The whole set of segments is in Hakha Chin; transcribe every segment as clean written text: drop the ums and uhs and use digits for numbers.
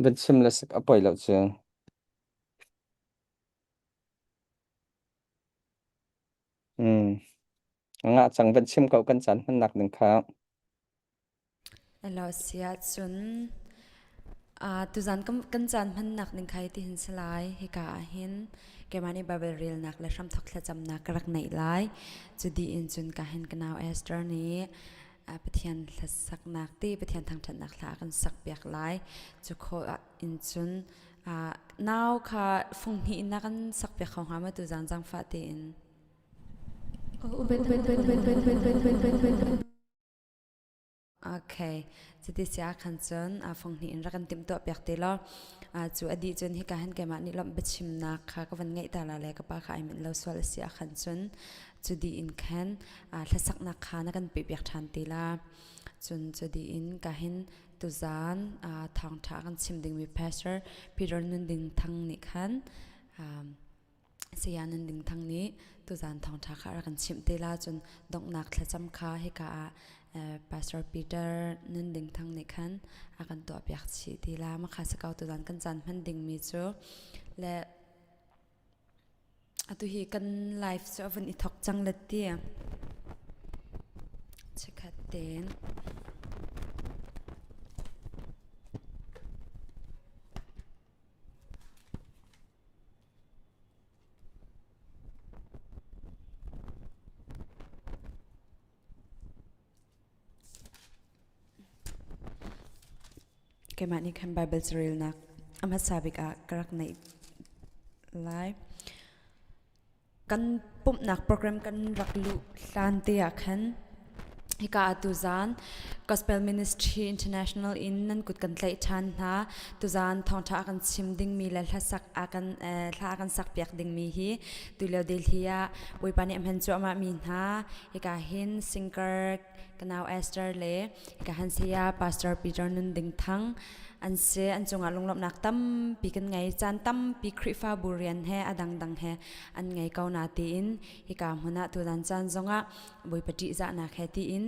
Van chim le sak a poi lo cu. Mm. Ngah cang van chim ko kan caan hmannak ding kha. Elo si ahcun tuzan kan caan hmannak ning kha ti hin si lai. Hika ah hin keimah nih Bible relnak le hramthok thlacamnak ka rak neih lai. Cu dih in cun ka hin ka nau Esther nih Pathian hlasaknak ti Pathian thangṭhatnak hla a kan sakpiak lai. Cu khawh in cun nau kha fung hnih in na kan sakpiak kho hnga maw tuzan zaangfah tein? Okay. Cuti si ahkhan cun fung hnih in rak kan timhtuah piak te law cu a dih cun hika hin keimah nih lawmh biachimnak kha ka van ngeih ta la le ka pa kha ai manh lo sual a si ahkhan cun cu dih in khan hlasaknak kha na kan peh piak ṭhan te la. Cun cu dih in ka hin tuzaan thawngṭha kan chim dingmi Pastor Peter Nun Ding Thang nih khan Saya Nun Ding Thang nih tuzaan thawngṭha kha a rak kan chimh te la cun donghnak thlacam kha hika ah Pastor Peter Nun Ding Thang nih khan a kan tuahpiak chih ti la. Makha si ko tuzaan kan caan hman dingmi cu le atu hi kan life cu a vun i thok cang le ti. Chikkhat tein. Keimah nih khan Baibal carelnak a hmasa bik ah ka rak neih lai. Kan pumhnak program kan rak luh hlan te ah khan hika ah tuzaan Gospel Ministry International in nan kut kan tlaih ṭhan hna. Tuzaan thawngṭha a kan chim dingmi le hlasak a kan hla a kan sakpiak dingmi hi tulio Delhi ah Bawipa nih a hman cuahmah mi hna hika hin singer ka nau Esther le hika han saya Pastor Peter Nun Ding Thang an si an cungah lunglawmhnak tampi kan ngei caan tampi Khrihfabu rian he a dangdang he an ngei ko na tiin hika hmun ah tutan caan zongah Bawipa ṭihzahnak he tiin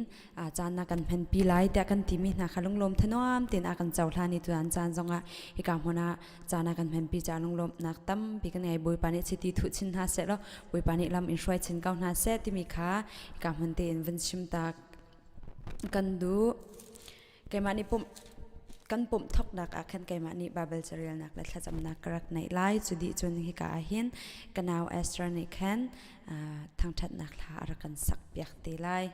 caan na kan hmanpi lai tiah kan timi hna kha lunglawm thanuam tein a kan cohlan i tutan caan zongah hika hmun ah caan a kan hmanpi ca lunglawmhnak tampi kan ngei Bawipa nih chiti thuh chin hna seh law Bawipa nih lam in hruai chin ko hna seh timi kha hika hmun tein vun chim ta kan duh Keimah nih pumh kan pumh thoknak ah khan keimah nih Baibal carelnak le thlacamnak ka rak neih lai. Cu dih cun hika ah hin ka nau Esther nih khan thangṭhatnak hla a rak kan sakpiak te lai.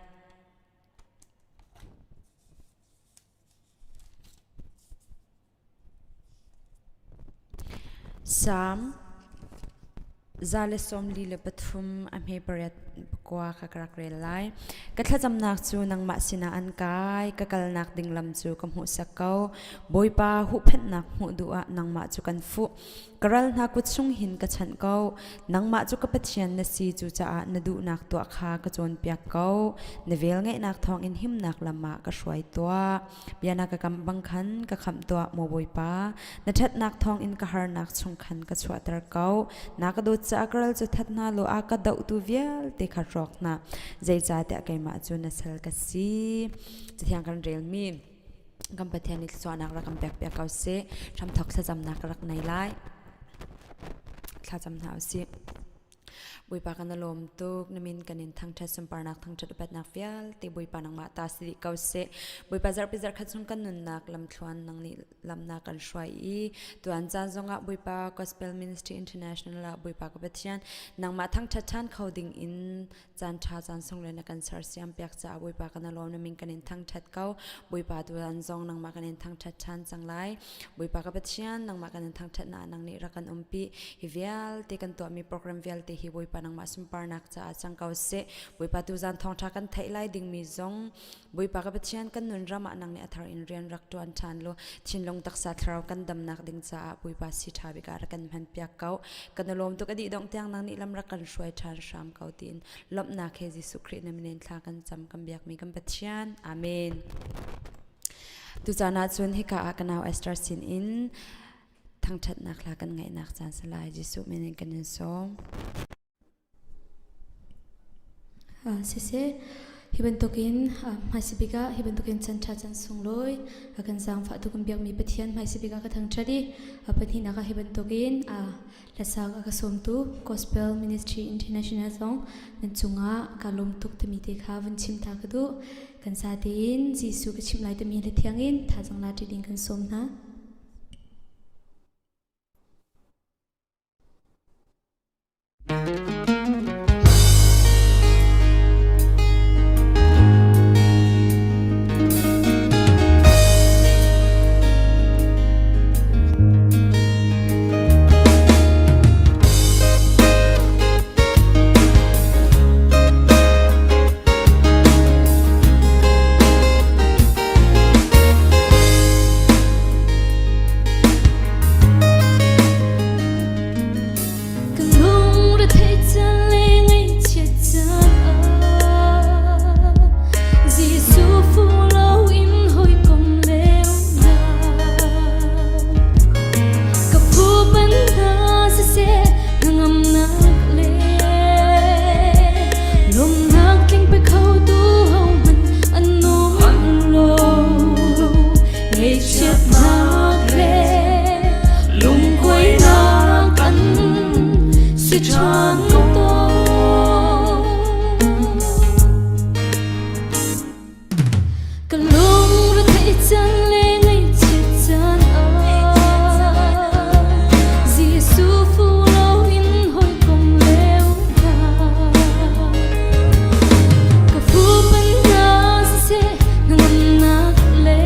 Salm 143 a hme pariat pakua kha ka rak rel lai. Ka thlacamnak cu nangmah sinah an kai, ka kalnak ding lam cu ka hmuhsak ko. Bawipa huhphenhnak hmuh duh ah nangmah cu kan fuh. Ka ral hna kut chung hin ka chanh ko. Nangmah cu ka Pathian na si, cucaah na duhnak tuah kha ka cawnpiak ko. Na velngeihnak thawngin himnak lam ah ka hruai tuah. Bia na ka kam bang khan ka khamh tuah, maw Bawipa. Na ṭhatnak thawngin ka harnak chung khan ka chuahter ko. Na ka dawt caah ka ral cu that hna law a ka dohtu vialte kha hrawk hna. Zeicahtiah keimah cu na sal ka si. Cathiang kan relmi kan Pathian nih thluachuahnak rak kan pekpiak ko seh. Hramthawk thlacamnak ka rak nei lai. Thlacam hna usih. Bawipa kan i lawm tuk. Na min kan in thangṭhat sunparnak thangṭhat upatnak vialte Bawipa nangmah ta si dih ko seh. Bawipa zarhpi zarhkhat chung kan nunnak lamthluan nang nih lam na kan hruai i tuan caan zongah Bawipa Gospel Ministry International ah Bawipa ka Pathian nangmah thangṭhat ṭhan kho ding in caan ṭha caan sunglawi na kan sersiam piak caah Bawipa kan i lawm na min kan in thangṭhat ko. Bawipa tuan zong nangmah kan in thangṭhat ṭhan cang lai. Bawipa ka Pathian nangmah kan in thangṭhat na nang nih rak kan umpi hi vialte kan tuahmi program vialte hi Bawipa nangmah sunparnak caah cang ko seh Bawipa tuzan thawngṭha kan theih lai dingmi zong Bawipa ka Pathian kan nun ram ah nang nih a thar in rian rak ṭuan ṭhan law thinlung taksa thlarau kan damnak ding caah Bawipa si ṭha bik ah rak kan hman piak ko kan i lawm tuk a dih dongh tiang nang nih lam rak kan hruai ṭhan hram ko tiin lawmhnak he Jesuh Khrih na min in thla kan cam kan biakmi kan Pathian amen Tucaan ahcun hika ah ka nau Esther sinin thangṭhatnak hla kan ngaihnak caan si lai. Jesuh min in kan in sawm. Siseh. Hi bantukin hmaisabik ah hi bantukin chan ṭha chan sunglawi a kan zaangfahtu kan biakmi Pathian hmaisabik ah ka thangṭhat i a pahnihnak ah hi bantukin hlasak a ka sawmtu Gospel Ministry International zong nan cungah ka lawm tuk timi te kha vun chim ta ka duh. Kan sa tein Jesuh ka chimh lai timi hla thiang in thazaang la ṭi ding kan sawm hna. Ka lungre theih caan le ngaihchiat caan ah Jesuh fu loin hawikom leunak Ka phu ban hna siseh hnangamnak le lawmhnak tling pe khotu hohmanh an um lo. Ngaihchiatnak le lungkuainak an si ṭhan tawn. Ka lungre theih caan le ngaihchiat caan ah Jesuh fu loin hawikom leu hna. Ka fu pan hna siseh hnangamnak le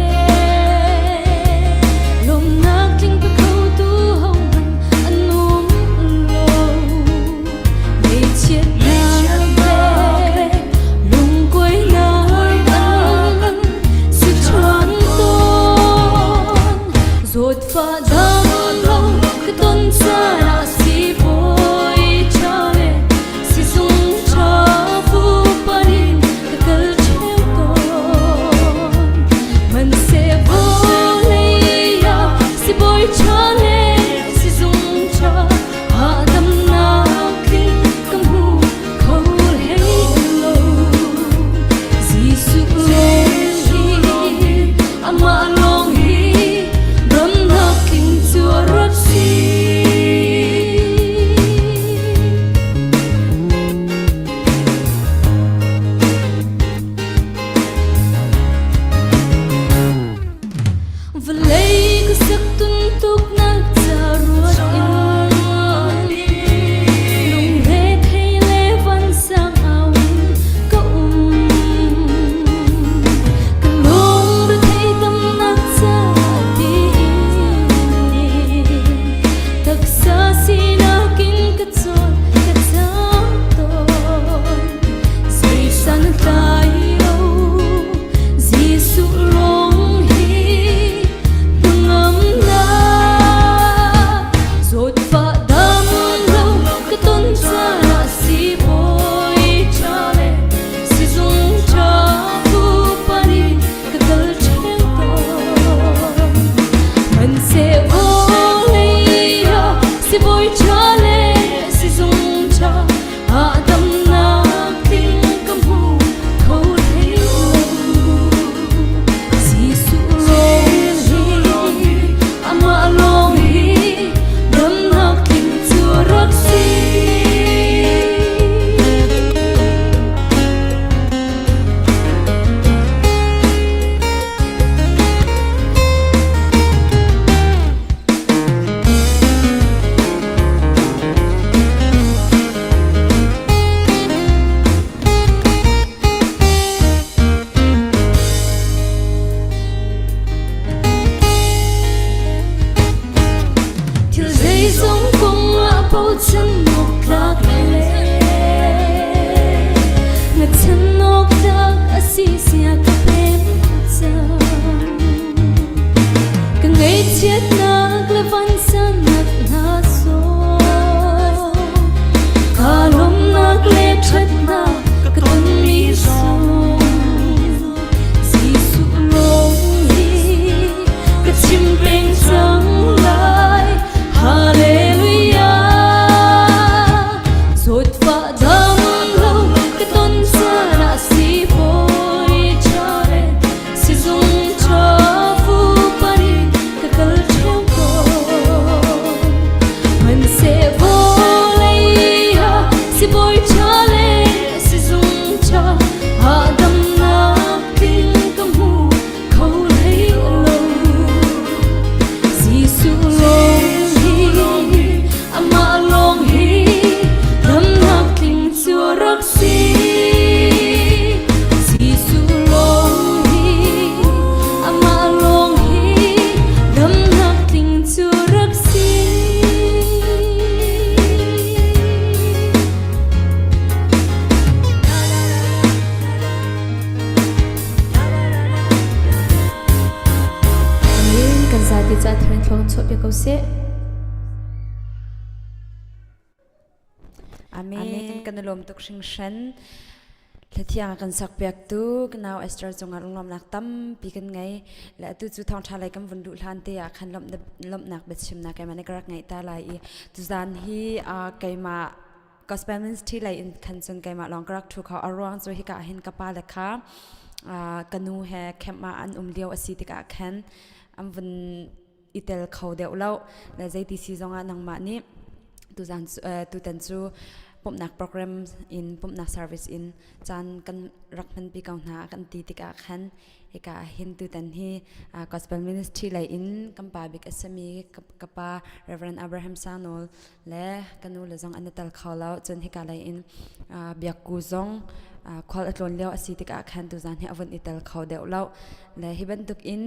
lawmhnak tling pe khotu hohmanh an um lo. Ngaihchiatnak le lungkuainak an si ṭhan tawn. Zawtfah dam lo ka ton caan ah siibawi ṭha le sizung ṭha fuhpanh in ka kal ṭheo tawn. Hmanhseh vawlei ah sibawi ṭha le sizung ṭha hahdamnak tling ka hmu kho hlei lo. Jesuh lawng hi amah lawng hi damnak tling cu a rak si. Vawlei ka sak tuntuknak ca ruat in lungre thei le vansang au in ka um. Ka lungre thei tamnak ca tiin taksa sinak in ka cawn ka cang tawn. Zeisan tlai lo Jesuh lawng hi hnangamnak zawtfah dam lo ka ton caan ah siibawi ṭha le sizung ṭha pupan in ka kal ṭheo tawn. Hmanhseh vawlei ah sibawi ṭha le sizung ṭha hahdamnak tling ka hmu kho hlei lo. Jesuh lawng hi amah lawng hi damnak tling cu rak si. Thil zeizong kong ah bochan awk tlak le ngachan awk tlak a si sia ka pem cang. Ka ngaihchiatnak le vansannak hna sawm. Ka lawmnak le ṭhatnak ka tonmi zong. Jesuh lawng hi ka chim peng cang lai. Hallelujah. Zawtfah dam lo ka ton caan ah si bawi. thluak in chuahpiak ko seh. Amen. Kan i lawm tuk hringhran. Hlathiang a kan sakpiaktu ka nau Esther cungah lunglawmhnak tampi kan ngei. Le atu cu thawngṭha lei kan vun luh hlan te ah khan lawmhnak biachimnak keimah nih ka rak ngeih ta lai i tuzaan hi keimah gospel ministry lei in khan cun keimah lawng ka rak ṭhu kho. A ruang cu hika ah hin ka pa le kha ka nu he camp ah an um lio a si tikah khan an vun i tel kho deuh lo. Le zeiti si zongah nangmah nih tuzaan tutan cu pumhnak program in pumhnak service in caan kan rak hmanpi ko hna kan ti tikah khan hika ah hin tutan hi gospel ministry lei in kan pa bik a simi ka pa Reverend Abraham Sanol le ka nu le zong an i tel kho lo. Cun hika lei in biakku zong khual a tlawn lio a si tikah khan tuzaan hi a vun i tel kho deuh lo. Le hi bantuk in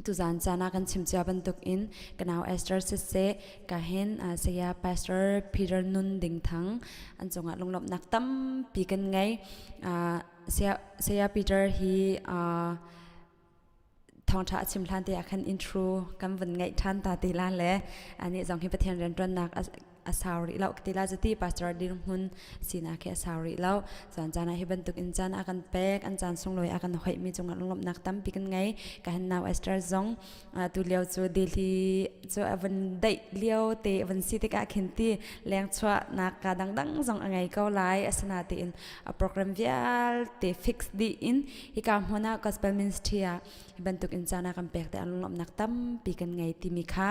tuzaan caan ah kan chim cia bantuk in ka nau Esther siseh ka hin saya Pastor Peter Nun Ding Thang an cungah lunglawmhnak tampi kan ngei. Saya Peter hi thawngṭha a chim hlan te ah khan intro kan vun ngaih ṭhan ta ti la le anih zong hi Pathian rianṭuannak a sau rih lo ti la zati pastor dirhmun sinak hi a sau rih lo. Caan caan ah hi bantuk in caan a kan pek an caan sunglawi a kan hoih mi cungah lunglawmhnak tampi kan ngei. Ka han nau Esther zong tu lio cu Delhi cu a vun daih lio te a vun si tikah khin ti leng chuahnak ka dangdang zong a ngei ko lai. Asinain a program vialte fix dih in hika hmun ah gospel ministry ah hi bantuk in caan a kan pek te an lunglawmhnak tampi kan ngei timi kha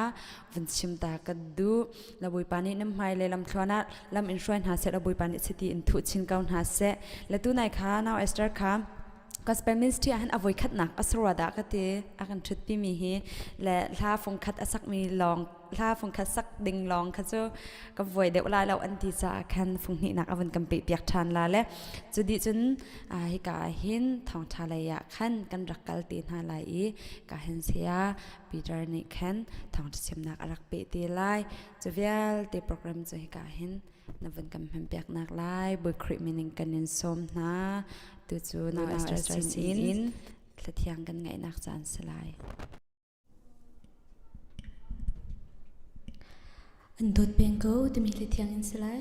vun chim ta ka duh. La Bawipa nih nan hmai le lam thluan ah lam in hruai hna seh, la Bawipa nih chiti in thuh chin ko hna seh. Le tu nai kha nau Esther kha gospel ministry ah hin a voi khatnak a sarua dah ka ti a kan ṭhutpi mi hi le hla fung khat a sakmi lawng hla fung khat sak ding lawng kha cu ka vuai deuh lai lo an ti caah khan fung hnihnak a vun kan peh piak ṭhan la le cu dih cun hika ah hin thawngṭha lei ah khan kan rak kal te hna lai i ka hin saya Peter nih khan thawngṭha chimnak a rak peh te lai. Cu vialte program cu hika hin na vun kan hman piaknak lai. Bawi Khrih min in kan in sawm hna. Tu cu nau Esther sin in thlathiang kan ngaihnak caan si lai. An dawt peng ko timi hlathiang in si lai.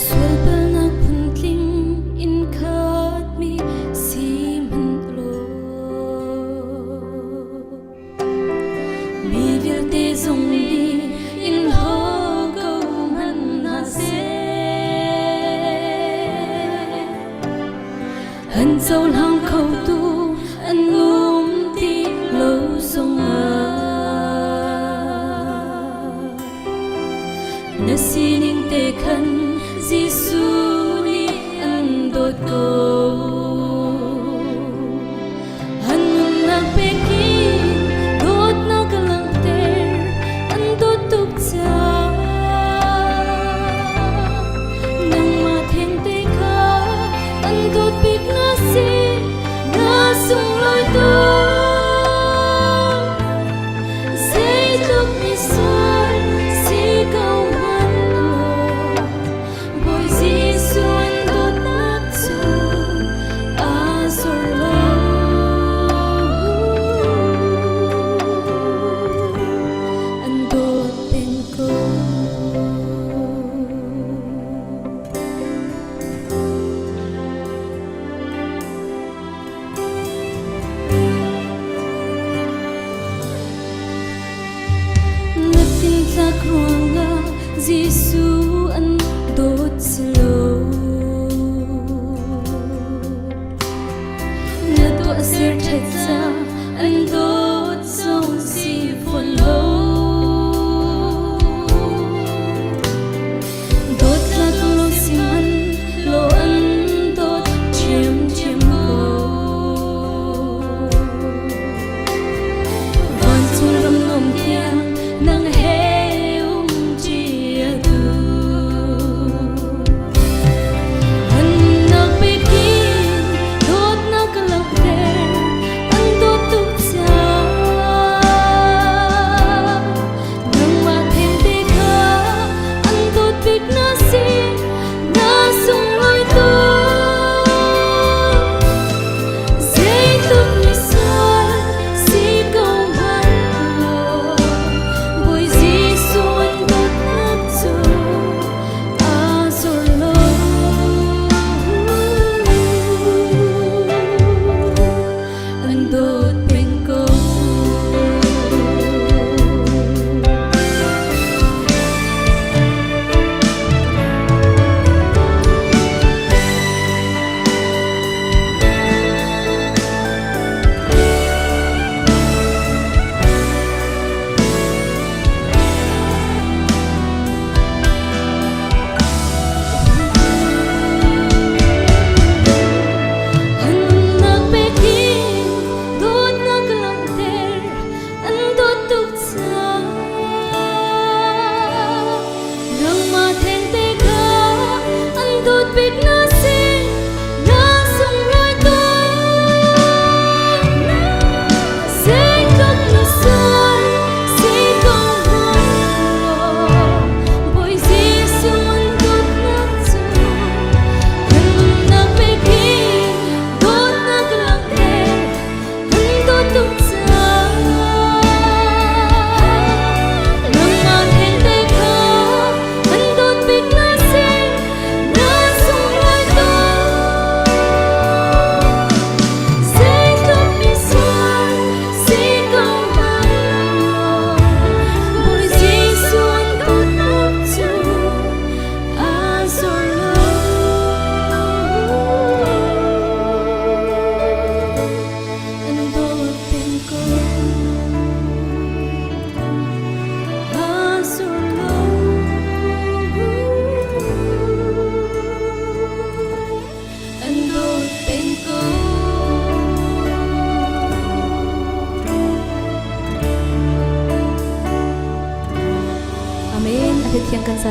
Sualpalnak phuntling in khatmi si hmanh law mi vialte zong nih in haw ko hmanh hna seh. An cohlang khotu an um ti lo zongah na sining te khan Jesuh nih an dawt ko. An nunnak pekin dawtnak a langhter, an dawt tuk caah. Nangmah thengte kha an dawt bik na si, na sunglawi tuk. Zeitluk misual si ko hmanh law, Bawi Jesuh an dawtnak cu aa zor lo. An dawt peng ko. Na thintlak ruangah Jesuh an dawt si lo. Na tuahser ṭhat ca an dawt zong si fawn lo. Dawtlak lo si hmanh law an.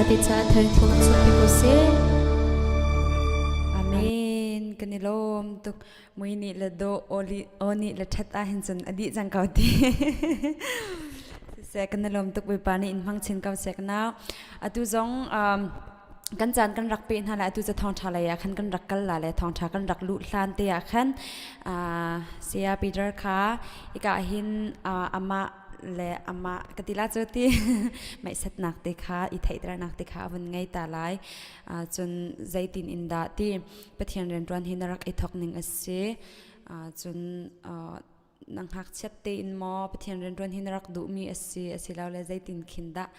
zate caah thar in thluachuah chuahpi ko seh. Amen. Kan i lawm tuk. Mui nih le do oli o nih le ṭhat ah hin cun a dih cang ko ti. Siseh kan i lawm tuk Bawipa nih in hmang chin ko seh ka nau. Atu zong um, kan caan kan rak pe hna le atu cu thawngṭha lei ah khan kan rak kal la le thawngṭha kan rak luh hlan te ah khan uh, Saya Peter kha ika hin uh, amah le amah ka ti la cu ti meihsatnak te kha i theihternak te kha a vun ngei ta lai uh, cun zeitin in dah ti Pathian rianṭuan hi na rak i thawk ning a si uh, cun uh, na ngakchiat tein maw Pathian rianṭuan hi na rak duhmi a si asilole zeitin khin dah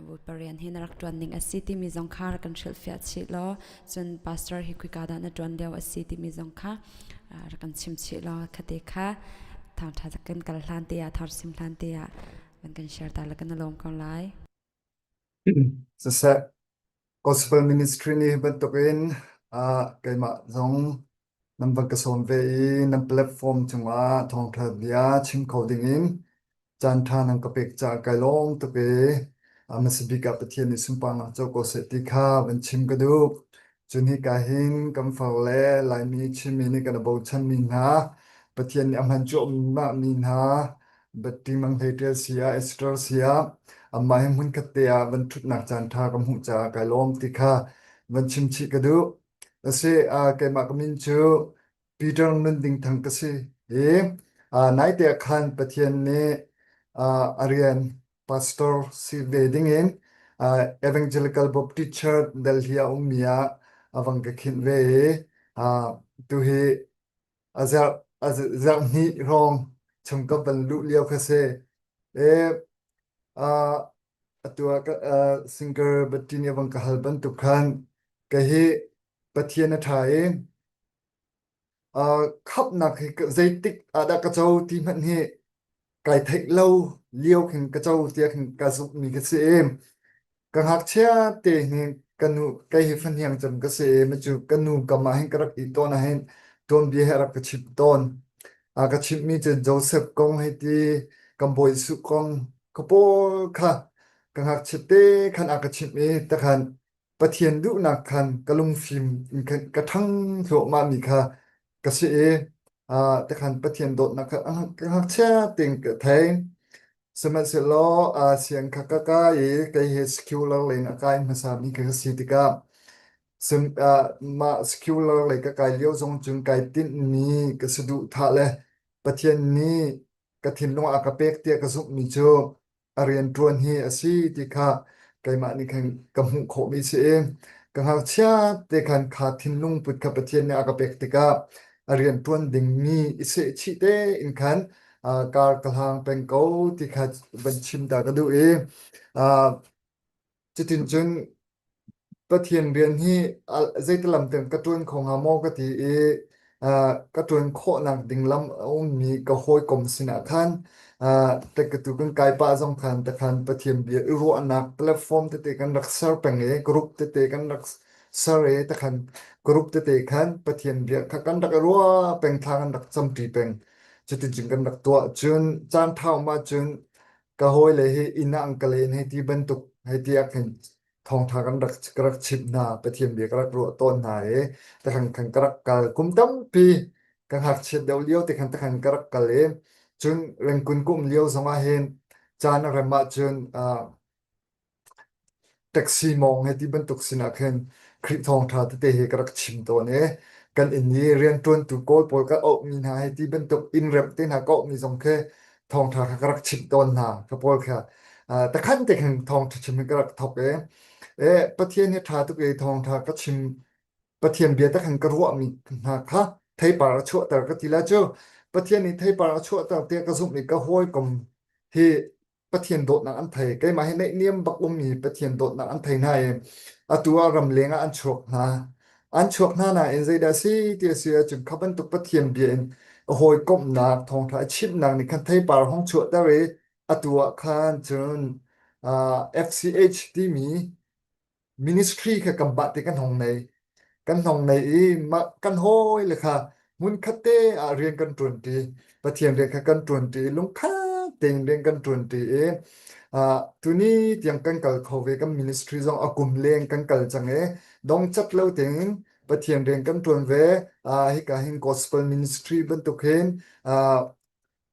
Bawipa rian hi na rak ṭuan ning a si timi zong kha rak kan hrilhfiah chih law cun pastor hi khika dah na ṭuan lio a si timi zong kha rak kan chim chih law khate kha thangṭha kan kal hlan te ah thar sim hlan te ah van kan share ta la kan lawm ko lai. Siseh, Gospel Ministry nih bantukin ah keimah zong nan van ka sawm ve i nan platform cungah thawngṭha bia chim kho dingin caanṭha nan ka pek caah kai lawm tuk i a hmasa bik ah Pathian nih sunparnak co ko seh ti kha van chim ka duh. Cun hika hin kan far le Laimi Chinmi nih kan i bochanmi hna, Pathian nih a hman cuahmahmi hna, Batti Mang Hlei Ṭial si ah, Esther si ah, amah he hmunkhat te ah van ṭhutnak caanṭha ka hmuh caah kai lawm ti kha van chim chih ka duh. Asi, keimah ka min cu Peter Nun Ding Thang ka si i naite ah khan Pathian nih a rian pastor si ve dingin Evangelical Baptist Church Delhi ah ummi ah a vang ka khinh ve i tuhi a zarh a zarh hnih hrawng chung ka van luh lio kha si. E, atu ah singer Batti nih a vang ka hal bantuk khan ka hi Pathian a ṭha i khamhnak hi zeitik ah dah ka co ti hmanh hi kai theih lo lio khin ka co tiah khin ka zumhmi ka si i ka ngakchia te hin ka nu kei hi fahniang cem ka si i macu ka nu kam ah hin ka rak i tawn ah hin tuanbia he rak ka chimh tawn. A ka chimhmi cu Joseph kong hei ti kan Bawi Jesuh kong ka pawl kha ka ngakchia te khan a ka chimh i takhan Pathian duhnak khan ka lungfim in khan ka ṭhang thluahmahmi kha ka si i tikhan Pathian dawtnak kha ka ngakchia tein ka thei. Sihmanhsehlaw siang kha ka kai i kei hi secular lei in a kai hmasami ka si tikah mah secular lei ka kai lio zong cun kai tinhmi ka saduhthah le Pathian nih ka thinlung ah a ka pek tiah ka zumhmi cu a rianṭuan hi a si ti kha keimah nih khan ka hmuh khawhmi si i ka ngakchia te khan kha thinlung put kha Pathian nih a ka pek tikah a rianṭuan dingmi i sehchih tein khan kar ka hlang peng ko ti kha van chim ta ka duh i Cutin cun Pathian rian hi zeitilam tiang ka ṭuan kho hnga maw ka ti i ka ṭuan khawhnak ding lam a ummi ka hawikom sinah khan tu kan kai pah zong khan takhan Pathian bia i ruahnak platform tete kan rak ser peng i group tete kan rak ser i takhan group tete khan Pathian bia kha kan rak i ruah peng thla kan rak camṭi peng. Cutin cun kan rak tuah cun caan ṭha um ahcun ka hawile hi inn ah an ka len hei ti bantuk hei ti ah khin thawngṭha kan rak ka rak chimh hna Pathian bia ka rak ruah tawn hna i takhan khan ka rak kal kum tampi ka ngakchiat deuh lio te khan takhan ka rak kal i cun Rengkun ka um lio zongah hin caan a rem ahcun Taxi mawng he ti bantuk sinah khin Khrih thawngṭha tete hi ka rak chim tawn i kan inn i rianṭuantu Kawl pawl ka auhmi hna he ti bantuk inn remh te hna ka auhmi zong khi thawngṭha kha ka rak chimh tawn hna ka pawl kha takhan te khin thawngṭha chim hi ka rak thawk i e Pathian hi ṭha tuk i thawngṭha ka chim Pathian bia tak khan ka ruahmi hna kha theipar a chuahter ka ti la cu Pathian nih theipar a chuahter tiah ka zumh i ka hawikom hi Pathian dawtnak an thei. Keimah hi naihniam bak ummi Pathian dawtnak an thei hna i atu ah ramleng ah an chuak hna. An chuak hna nain zeidah si ti a si ahcun kha bantuk Pathian bia in a hawikomhnak thawngṭha a chimhnak nih khan theipar hong chuahter i atu ah khan cun uh, FCH timi ministry kha kan bah ti kan hong nei. Kan hong nei i mah kan hawi le kha hmunkhat te ah rian kan ṭuanṭi. Pathian rian kha kan ṭuanṭi i lungkhat tein rian kan ṭuanṭi i. Tuni tiang kan kal kho ve kan ministry zong a kum leng kan kal cang i dong cat lo tein Pathian rian kan ṭuan ve. Hika hin gospel ministry bantuk hin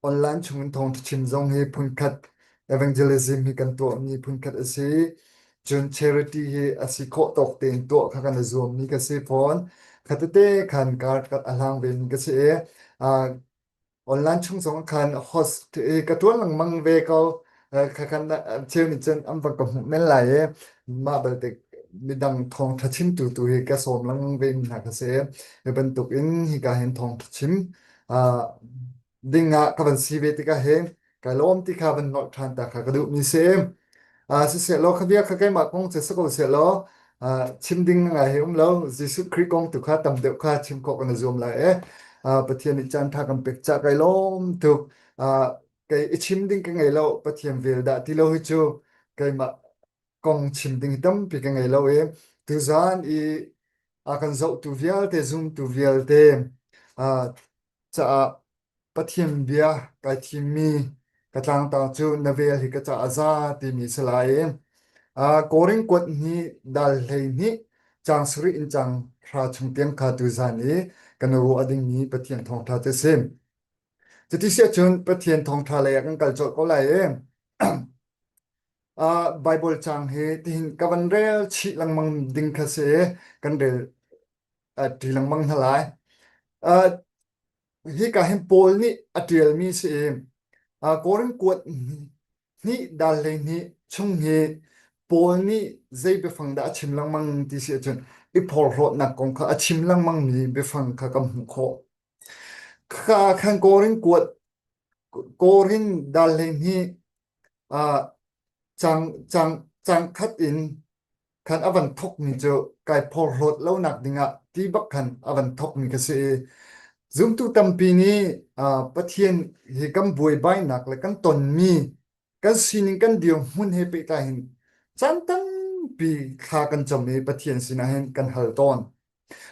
online chungin thawngṭha chim zong hi phunkhat evangelism hi kan tuahmi phunkhat a si. Cun charity hi a si khawh tawk tein tuah kha kan i zuammi ka si fawn. Khatete khan kar a hlang ve mi ka si i online chung zong khan host i ka ṭuan lengmang ve ko. Kha khan cheu nih cun an van ka hmuh men lai i mah belte midang thawngṭha chimtu tu hi ka sawm lengmang ve mi hna ka si. Hi bantuk in hika hin thawngṭha chim ding ah ka van si ve tikah hin kai lawm ti kha van nolh ṭhan ta kha ka duhmi si. Siseh law kha bia kha keimah kong cu si ko seh law chim ding ngai hi um lo. Jesuh Khrih kong tu kha tam deuh kha chim khawh kan i zuam lai e. Pathian nih caan ṭha kan pek cah kai lawm tuk. Kei i chim ding ka ngei lo Pathian vel dah ti lo hi cu keimah kong chim ding hi tampi ka ngei lo i tuzaan i a kan zohtu vialte zumtu vialte caah Pathian bia kai thimmi ka tlangtar cu na vel hi ka caah a za timi si lai i Korin kuat hnih dal 12 caang sarih in caang hra chung tiang kha tuzaan i kan ruah dingmi Pathian thawngṭha cu a si. Cuti si ahcun Pathian thawngṭha lei ah kan kal colh ko lai i Baibal caang hi tihin ka van rel chih lengmang ding kha si i kan rel ṭi lengmang hna lai. Hika hin Paul nih a ṭialmi si i Korin kuat hnih dal 12 chung hi Paul nih zei biafang dah a chim lengmang ti si ahcun i phorhlawtnak kong kha a chim lengmangmi biafang kha kan hmuh khawh. Kha khan Korin kuat Korin dal 12 cang cang cang khat in khan a van thawkmi cu kai phorhlawt lonak dingah ti bak khan a van thawkmi ka si i zumtu tampi nih Pathian hi kan buaibainak le kan tonmi kan sining kan dirhmun he pehtlai hin caan tampi thla kan cam i Pathian sinah hin kan hal tawn.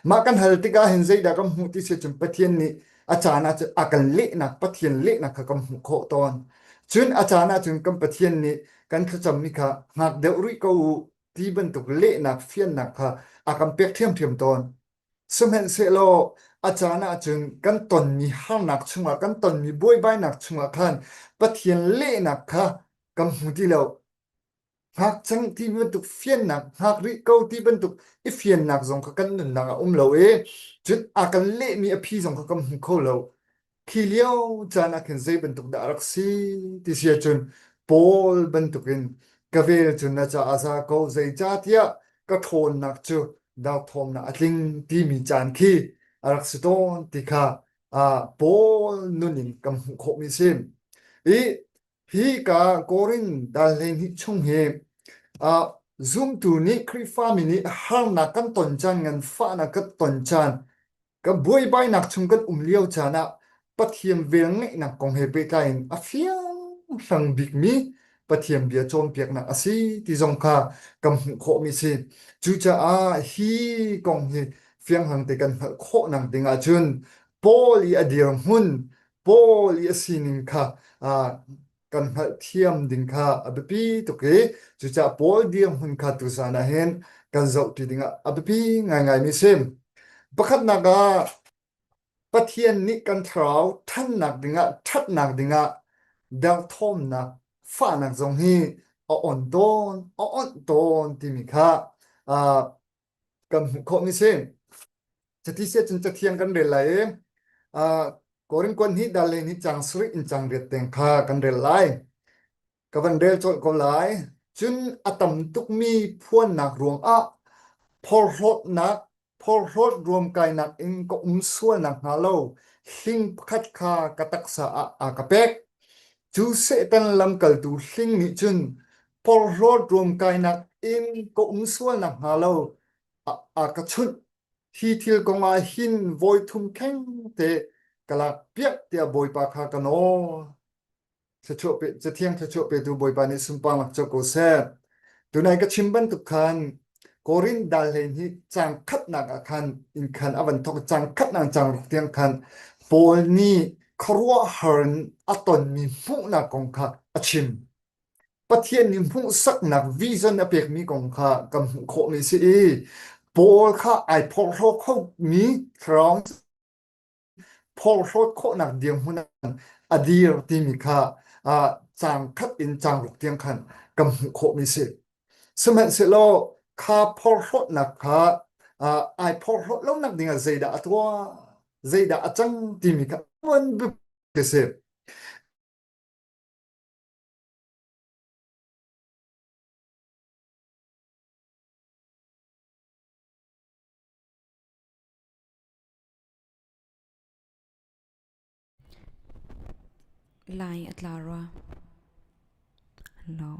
Mah kan hal tikah hin zeidah kan hmuh ti si cun Pathian nih a caan ah cun a kan lehnak Pathian lehnak kha kan hmuh khawh tawn. Cun a caan ah cun kan Pathian nih kan thlacammi kha hngak deuh rih ko u ti bantuk lehnak fiannak kha a kan pek ṭhiamṭhiam tawn. Sihmanhsehlaw a caan ah cun kan tonmi harnak chungah kan tonmi buaibainak chungah khan Pathian lehnak kha kan hmu ti lo. Hngak cang ti bantuk fiannak, hngak rih ko ti bantuk i fiannak zong kha kan nunnak ah um lo i cun a kan lehmi a phi zong kha kan hmu kho lo. Khi lio caan ah khin zei bantuk dah a rak si ti si ahcun Paul bantukin ka vel cu na caah a za ko zeicahtiah ka ṭhawnnak cu derthawmnak a tling timi caan khi a rak si tawn ti kha Paul nun in kan hmuh khawhmi a si. I Hi ka Korin dal 12 chung hi zumtu nih Khrihfami nih harnak kan ton caan nganfahnak kan ton caan kan buaibainak chung kan um lio caan ah Pathian velngeihnak kong he pehtlai in a fianghlang bikmi Pathian bia cawnpiaknak a si ti zong kha kan hmuh khawhmi si. Cucaah hi kong hi fianghlang te kan hngalh khawhnak ding ahcun Paul i a dirhmun Paul i a sining kha kan hngalhthiam ding kha a biapi tuk i cucaah Paul dirhmun kha tuzan ah hin kan zohṭi dingah a biapi ngaingaimi a si. Pakhatnak ah Pathian nih kan thlarau ṭhannak dingah ṭhatnak dingah derthawmnak fahnak zong hi a on tawn a onh tawn timi kha kan hmuh khawhmi si. Cuti si ahcun Cathiang kan rel lai i Korin kuan hnih dal le hnih cang sarih in cang riat teng kha kan rel lai. Ka van rel colh ko lai. Cun a tam tukmi phuannak ruangah phorhlawtnak phorhlawt ruamkainak in ka um sual nakhnga lo hling pakhat kha ka taksa ah a ka pek. Cu Satan lamkaltu hling nih cun porhlawt ruamkainak in ka um sual nakhnga lo a ka chunh. Hi thil kong ah hin voi thum khengte ka lakpiak tiah Bawipa kha ka nawl. Cathiang thluachuah petu Bawipa nih sunparnak co ko seh. Tunai ka chim bantuk khan Korin dal 12 caang khatnak ah khan in khan a van thawk caang khatnak caang ruk tiang khan Paul nih khuaruahhar in a tonmi hmuhnak kong kha a chim. Pathian nih hmuhsaknak vision a pekmi kong kha kan hmuh khawhmi si i Paul kha ai phorhlaw khomi thlarau phorhlawt khawhnak dirhmun ah a dir timi kha caang khat in caang ruk tiang khan kan hmuh khawhmi si. Sihmanhsehlaw kha phorhlawtnak kha ai phorhlawt lonak dingah zeidah a tuah, zeidah a cang timi kha tuan biapi si. Lai a tla rua. No.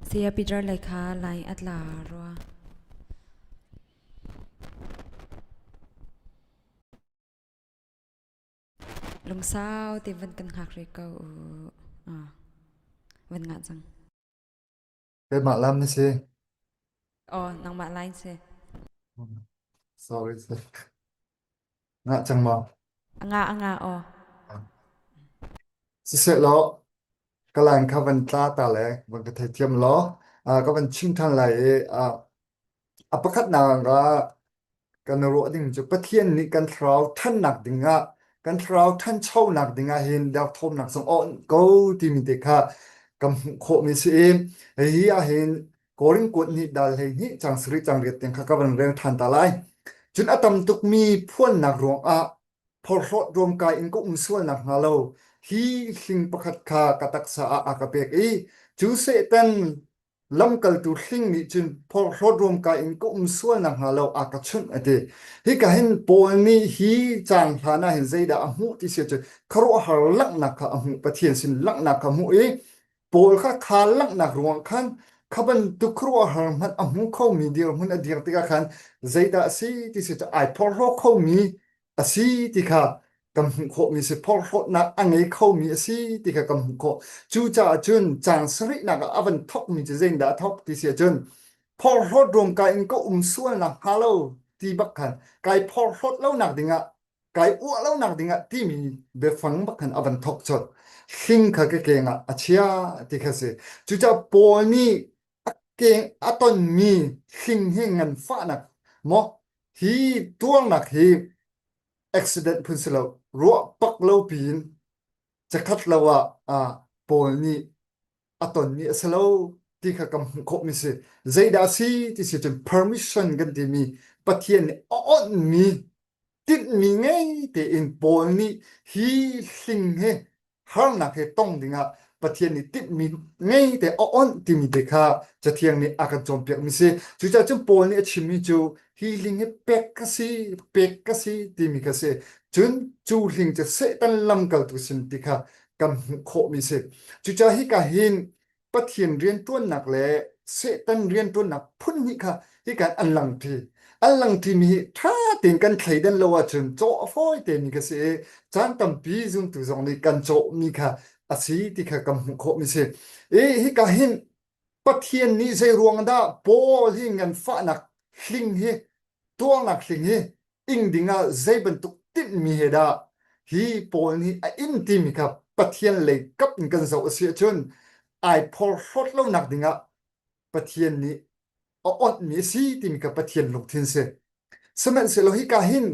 Saya Peter lei kha lai a tla rua. Lungsau te van kan hngak rih ko u. Ah, van ngah cang. Keimah lam na si. Oh, nangmah line si. Sorry. Ngah cang maw? Anga anga aw. Siseh law, ka line kha van tla ta le van ka theithiam law, ka van chim than lai i A pakhatnak ah kan ruah ding cu Pathian nih kan thlarau ṭhannak dingah kan thlarau ṭhanchonak dingah hin derthawmnak zong a awnh ko timi te kha kan hmuh khawhmi si i hihi ahhin Korin kuat nih dal 12 cang sarih cang riat tiang kha ka van rel ṭhan ta lai. Cun a tam tukmi phuannak ruangah phorhlawt ruamkai in ka um sual nakhnga lo hi hling pakhat kha ka taksa ah a ka pek i cu Satan Lamkaltu hling nih cun phorhlawt ruamkai in ka um sual nakhnga lo a ka chunh a ti. Hika hin Paul nih hi caan hlan ah hin zeidah a hmuh ti si ahcun khuaruahhar langhnak kha a hmuh, Pathian sin langhnak kha a hmuh i Paul kha kha langhnak ruang khan kha bantuk khuaruahhar hmanh a hmu khomi dirhmun a dir tikah khan zeidah a si ti si cu ai phorhlaw khomi a si ti kha kan hmuh khawhmi si phorhlawtnak a ngei khomi a si ti kha kan hmuh khawh. Cucaah cun caang sarihnak ah a van thawkmi cu zeitindah a thawk ti si ahcun phorhlawt ruamkai in ka um sual nakhnga lo ti bak khan kai phorhlawt lonak dingah kai uah lonak dingah timi biafang bak khan a van thawk colh. Hling kha ka keng ah a chia ti kha si. Cucaah Paul nih a keng a tonmi hling hi nganfahnak maw hi tuarnak hi accident phun si lo ruah pak lo piin cakhat lo ah ah Paul nih a tonmi a si lo ti kha kan hmuh khawhmi si. Zeidah a si ti si cun permission kan timi Pathian nih a awnhmi tinhmi ngei tein Paul nih hi hling hi harnak he tong dingah Pathian nih timhmi ngei te a onh timi te kha Cathiang nih a kan cawnpiakmi si. Cucaah cun Paul nih a chimmi cu hi hling hi pek ka si, pek ka si timi kha si. Cun cu hling cu Satan lamkaltu sin ti kha kan hmuh khawhmi si. Cucaah hika hin Pathian rianṭuannak le Satan rianṭuannak phun hnih kha hika an langṭi. An langṭimi hi ṭha tein kan thleidan lo ahcun cawh a fawi temi kha si i caan tampi zumtu zong nih kan cawhmi kha a si ti kha kan hmuh khawhmi si. I hika hin Pathian nih zei ruang dah Paul hi nganfahnak hling hi tuarnak hling hi ing dingah zei bantuk tinhmi he dah hi Paul nih a in timi kha Pathian lei kap in kan zoh a si ahcun ai phorhlawt lonak dingah Pathian nih a onhmi a si timi kha Pathian lungthin si. Sihmanhsehlaw hika hin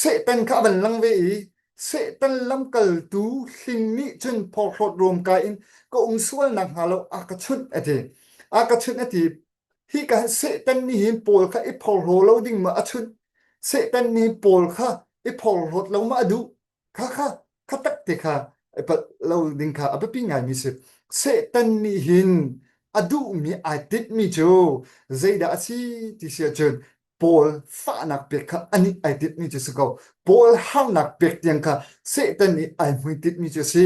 Satan kha a van lang ve i Satan lamkaltu hling nih cun phorhlawt ruamkai in ka um sual nakhnga lo a ka chunh a ti. A ka chunh a ti. Hika hin Satan nih hin Paul kha i phorhlaw lo ding ma a chunh? Satan nih Paul kha i phorhlawt lo ma a duh? Kha kha kha tak te kha i palh lo ding kha a biapi ngaimi si. Satan nih hin a duhmi ai tinhmi cu zeidah a si ti si ahcun Paul fahnak pek kha anih ai tinhmi cu si ko. Paul harnak pek tiang kha Satan nih ai hmuitinhmi cu a si.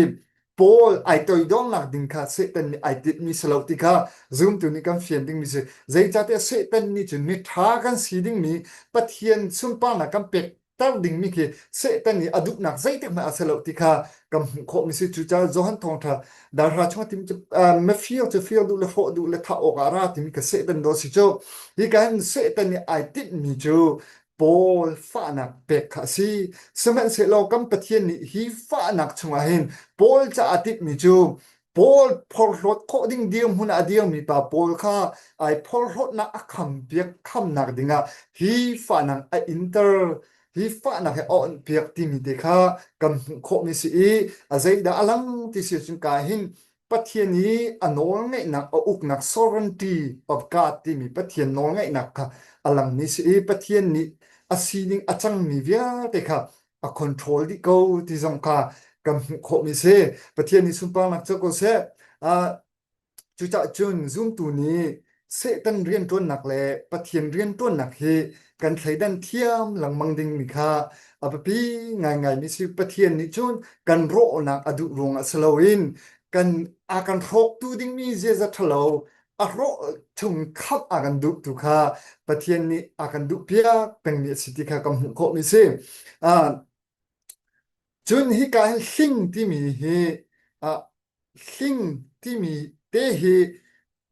Paul ai toidornak ding kha Satan nih ai tinhmi si lo ti kha zumtu nih kan fian dingmi si. Zeicahtiah Satan nih cun miṭha kan si dingmi Pathian sunparnak kan pek ter dingmi khi Satan nih a duhnak zeitik hmanh a si lo ti kha kan hmuh khawhmi si. Cucaah Johan Thawngṭha darhra chung tim cu mafir cu fir duh le hrawh duh le thah awk ah a ra timi kha Satan daw si cu. Hi ka hin Satan nih ai tinhmi cu Paul fahnak pek kha a si. Sihmanhsehlaw kan Pathian nih hi fahnak chungah hin Paul caah tinhmi cu. Paul phorhlawt khawh ding dirhmun ah a dirmi pa Paul kha ai phorhlawtnak a khampiak khamnak dingah hi fahnak a inter hi fahnak he a onhpiak timi te kha kan hmuh khawhmi si i a zeidah a lang ti si cun ka hin Pathian i a nawlngeihnak a uknak sovereignty of God timi Pathian nawlngeihnak kha a langmi si i Pathian nih a sining a cangmi vialte kha a control dih ko ti zong kha kan hmuh khawhmi si. Pathian nih sunparnak co ko seh. Uh, cucaah cun zumtu nih Satan rianṭuannak le Pathian rianṭuannak hi kan thleidan thiam lengmang dingmi kha a biapi ngaingaimi si. Pathian nih cun kan rawhnak a duh ruangah si loin kan a kan hrawktu dingmi ziaza ṭhalo a hrawh chung khamh a kan duh tu kha Pathian nih a kan duhpiak pengmi a si ti kha kan hmuh khawhmi si. Uh, cun hika hin hling timi hi uh, hling timi te hi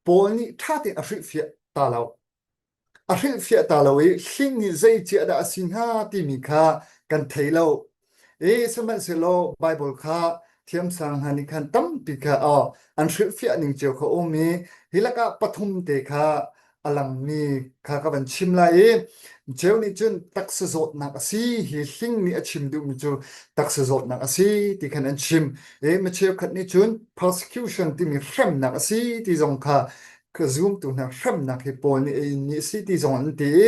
Paul nih ṭha tein a hrilhfiah ta lo. A hrilhfiah ta lo i hling nih zei ciah dah a si hnga timi kha kan thei lo. I sihmanhsehlaw Baibal kha thiamsang hna nih khan tampi kha aw an hrilhfiah ning cio kha um i hi lakah pathum te kha a langmi kha ka van chim lai i cheu nih cun taksa zawtnak a si hi hling nih a chim duhmi cu taksa zawtnak a si ti khan an chim i mi cheukhat nih cun persecution timi hremnak a si ti zong kha ka zumtu hna hremnak hi Paul nih a in a si ti zong an ti i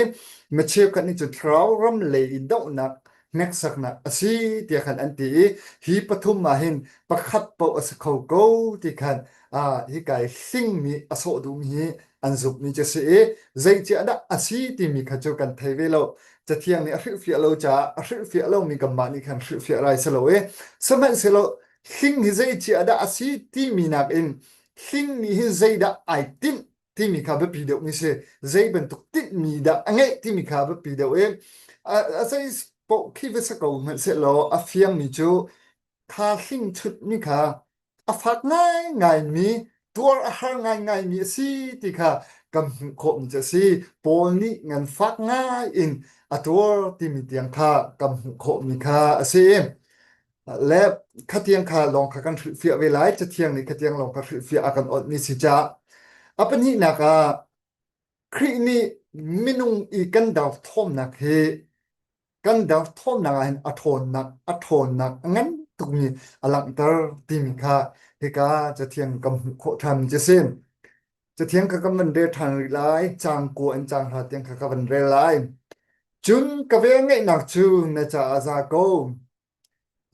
mi cheukhat nih cun thlarau ram lei i dohnak hneksaknak a si tiah khan an ti i hi pathum ah hin pakhat paoh a si kho ko ti khan hika i hlingmi a sawh duhmi hi an zumhmi cu a si i zeiciah dah a si timi kha cu kan thei ve lo. Cathiang nih a hrilhfiah lo caah a hrilhfiah lomi kanmah nih khan hrilhfiah rai si lo i sihmanhsehlaw hling hi zeiciah dah a si timi nakin hling nih hin zeidah ai tinh timi kha biapi deuhmi si. Zei bantuk tinhmi dah a ngeih timi kha biapi deuh i a zei paoh khi va si ko hmanhsehlaw a fiangmi cu kha hling chutmi kha a fak ngaingaimi, tuar a har ngaingaimi a si ti kha kan hmuh khawhmi cu a si. Paul nih nganfak ngai in a tuar timi tiang kha kan hmuh khawhmi kha a si. Le khatiang kha lawng kha kan hrilhfiah ve lai. Cathiang nih khatiang lawng kha hrilhfiah a kan awtmi si caah. A pahnihnak ah Khrih nih minung i kan derthawmnak hi kan derthawmnak ah hin a ṭhawnnak a ṭhawnnak a ngan tukmi a langhter timi kha hika cathiang kan hmuh khawh ṭhan cu si. Cathiang kha kan van rel ṭhan rih lai, caang kua in caang hra tiang kha ka van rel lai. Cun ka velngeihnak cu na caah a za ko.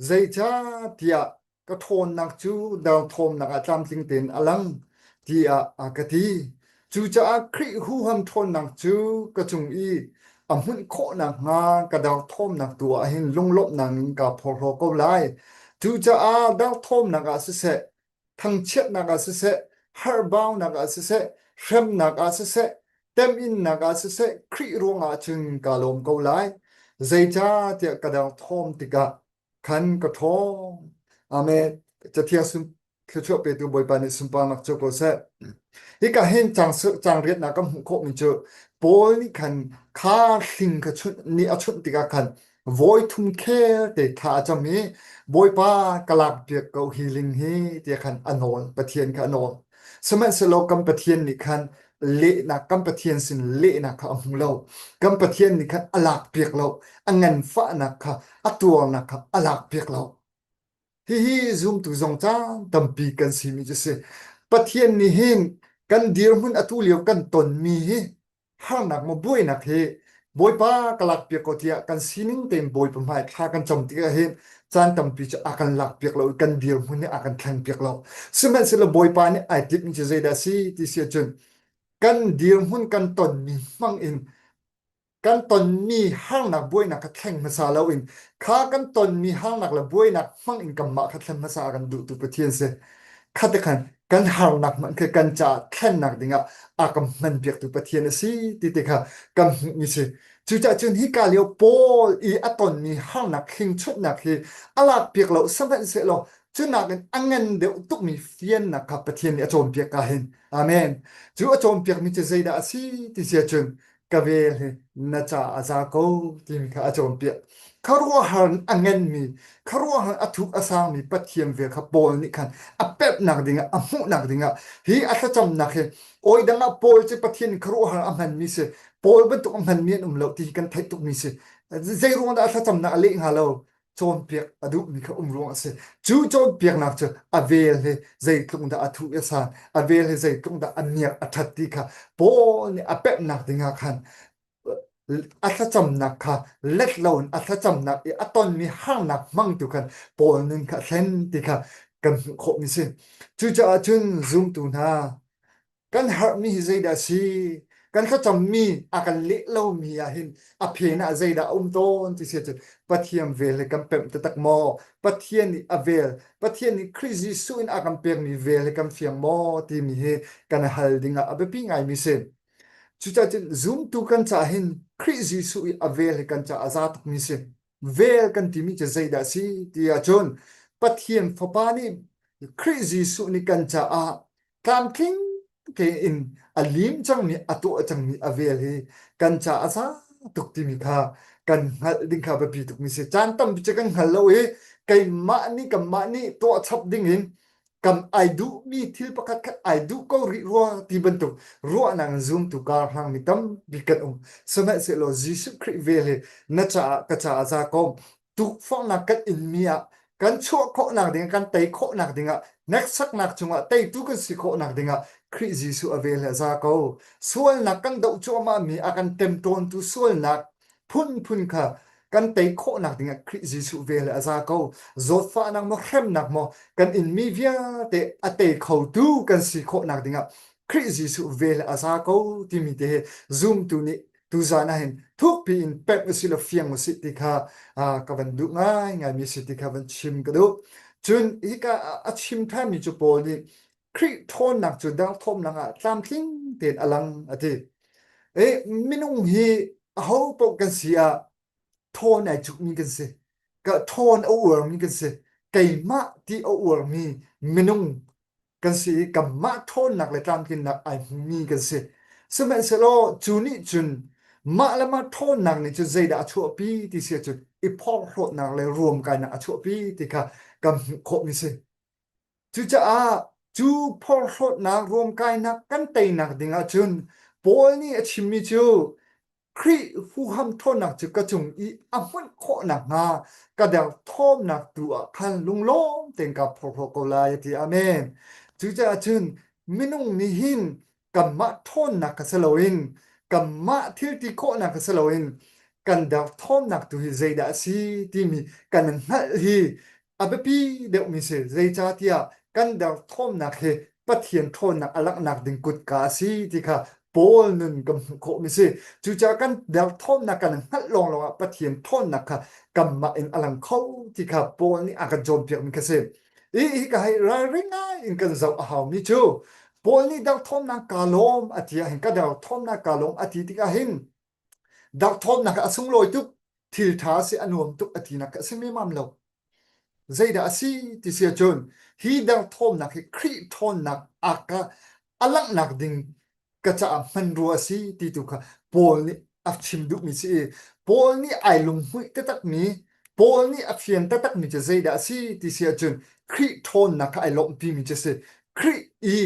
Zeicahtiah ka ṭhawnnak cu derthawmnak ah tlamtling tein a lang tiah a ka ti. Cucaah Khrih huham ṭhawnnak cu ka cung i a hmunh khawh nakhnga ka derthawmnak tu ah hin lunglawmhnak in kaa phorhlaw ko lai. Cucaah derthawmnak ah siseh, thangchiatnak ah siseh, harhbaunak ah siseh, hremnak ah siseh, teminnak ah siseh, Khrih ruangah cun kaa lawm ko lai. Zeicahtiah ka derthawm tikah khan ka ṭhawng. Amen. Cathiang sun thluachuah petu Bawipa nih sunparnak cu ko seh. Hika hin cang cang riatnak kan hmuh khawhmi cu Paul nih khan kha hling kha chunh nih a chunh tikah khan Vawi thum khel te thla a cam i Bawipa ka lakpiak ko hi ling hi tiah khan a nawl Pathian kha a nawl. Sihmanhsehlaw kan Pathian nih khan lehnak kan Pathian sin lehnak kha a hmu lo. Kan Pathian nih khan a lakpiak lo. A nganfahnak kha a tuarnak kha a lakpiak lo. Hihi zumtu zong caan tampi kan simi cu si. Pathian nih hin kan dirhmun atu lio kan tonmi hi harnak maw buainak hi Bawipa ka lakpiak ko tiah kan sining tein Bawipa hmai thla kan cam tikah hin caan tampi cu a kan lakpiak lo i kan dirhmun nih a kan thlengpiak lo. Sihmanhsehlaw Bawipa nih ai timhmi cu zeidah a si ti si ahcun kan dirhmun kan tonmi hmang in kan tonmi harnak buainak kha thleng hmasa loin kha kan tonmi harnak le buainak hmang in kanmah kha thlen hmasa a kan duhtu Pathian si. Kha te khan kan harnak hmanh khi kan caah thlennak dingah a kan hmanpiaktu Pathian a si ti te kha kan hmuhmi si. Cucaah cun hika lio Paul i a tonmi harnak hlingchunhnak hi a lakpiak lo sihmanhsehlaw cu nakin a ngan deuh tukmi fiannak kha Pathian nih a cawnpiak ka hin. Amen. Cu a cawnpiakmi cu zeidah a si ti si ahcun. Ka vel hi na ca a za ko timi kha a cawnpiak. Khuaruahhar a nganmi, khuaruahhar a thuk a sangmi Pathian vel kha Paul nih khan a pemhnak dingah, a hmuhnak dingah hi a thlacamnak hi oi dang ah Paul cu Pathian khuaruahhar a hmanmi si. Paul bantuk a hmanmi an um lo ti hi kan theih tukmi si. Zei ruang dah a thlacamnak a leh hnga lo? Cawnpiak a duhmi kha um ruang a si. Cu cawnpiaknak cu a vel hi zeitluk dah a thuh i a san, a vel hi zeitluk dah a miak a ṭhat ti kha Paul nih a pemhnak dingah khan a thlacamnak kha let loin a thlacamnak i a tonmi harnak hmangtu khan Paul nun kha a thlen ti kha kan hmuh khawhmi si. Cucaah cun zumtu hna Kan herhmi hi zeidah a si? Kan thlacammi a kan leh lomi ah hin a phen ah zeidah a um tawn ti si ahcun Pathian vel hi kan pemh taktak maw? Pathian nih a vel, Pathian nih Khrih Jesuh in a kan pekmi vel hi kan fiang maw timi hi kan hal ding ah a biapi ngaimi si. Cucaah cun zumtu kan caah hin Khrih Jesuh i a vel hi kan caah a za tukmi si. Vel kan timi cu zeidah a si ti ahcun Pathian Fapa nih Khrih Jesuh nih kan caah tlamtling tein a lim cangmi a tuah cangmi a vel hi kan caah a za tuk timi kha kan hngalh ding kha biapi tukmi si. Caan tampi cu kan hngal lo i keimah nih kanmah nih tuah chap ding in kam ai duhmi thil pakhat khat ai duh ko rih rua ti bantuk ruahnak in zumtu kar hlangmi tampi kan um. Sihmanhsehlaw Jesuh Khrih vel hi na caah ka caah za ko tukforhnak kan inmi ah kan chuah khawhnak ding kan tei khawhnak dingah hneksaknak cungah teitu kan si khawhnak dingah Khrih Jesuh a vel he za ko. Sualnak kan doh cuahmahmi a kan temtawntu sualnak phunphun kha kan tei khawhnak dingah Khrih Jesuh vel he a za ko. Zawtfahnak maw hremnak maw kan inmi vialte a tei khotu kan si khawhnak dingah Khrih Jesuh vel he a za ko timi te hi zumtu nih tuzan ah hin thukpi in pemh usih law fiang usih ti kha ka van duh ngaingaimi si ti kha van chim ka duh. Cun hika a chim ṭhanmi cu Paul nih Khrih ṭhawnnak cu derthawmnak ah tlamtling tein a lang a ti. E, minung hi aho paoh kan si ah ṭhawn ai cukmi kan si. Ka ṭhawn a uarmi kan si. Keimah ti a uarmi minung kan si i kanmah ṭhawnnak le tlamtlinnak ai hmumi kan si. Sihmanhsehlaw cu nih cun mah le mah ṭhawnnak nih cun zeidah a chuahpi ti si ahcun i phorhlawtnak le ruamkainak a chuahpi ti kha kan hmuh khawhmi si. Cucaah cu phorhlawtnak ruamkainak kan teinak ding ahcun Paul nih a chimmi cu Khrih huham ṭhawnnak cu ka cung i a hmunh khawh nakhnga ka derthawmnak tu ah khan lunglawm tein kaa phorhlaw ko lai a ti. Amen. Cucaah cun minung nih hin kanmah ṭhawnnak kha si loin kanmah thil ti khawhnak kha si loin kan derthawmnak tu hi zeidah a si timi kan hngalh hi a biapi deuhmi si. Zeicahtiah kan derthawmnak hi Pathian ṭhawnnak a langhnak ding kutka a si ti kha Paul nun kan hmuh khawhmi si. Cucaah kan derthawmnak kan hngalh lawnglawng ah Pathian ṭhawnnak kha kanmah in a lang kho ti kha Paul nih a kan cawnpiakmi kha si. Hi hika hi ralring ngai in kan zoh a haumi cu Paul nih derthawmnak kaa lawm a ti ahhin ka derthawmnak kaa lawm a ti tikah hin Darthawmnak a sunglawi tuk, thil ṭha a si, a nuam tuk a tinak a si memam lo. Zeidah a si ti si ahcun hi derthawmnak hi Khrih ṭhawnnak a ka a langhnak ding ka caah hmanrua a si ti tu kha Paul nih a chim duhmi si i Paul nih ai lunghmuih taktakmi Paul nih a fian taktakmi cu zeidah a si ti si ahcun Khrih ṭhawnnak kha ai lawmhpimi cu a si. Khrih i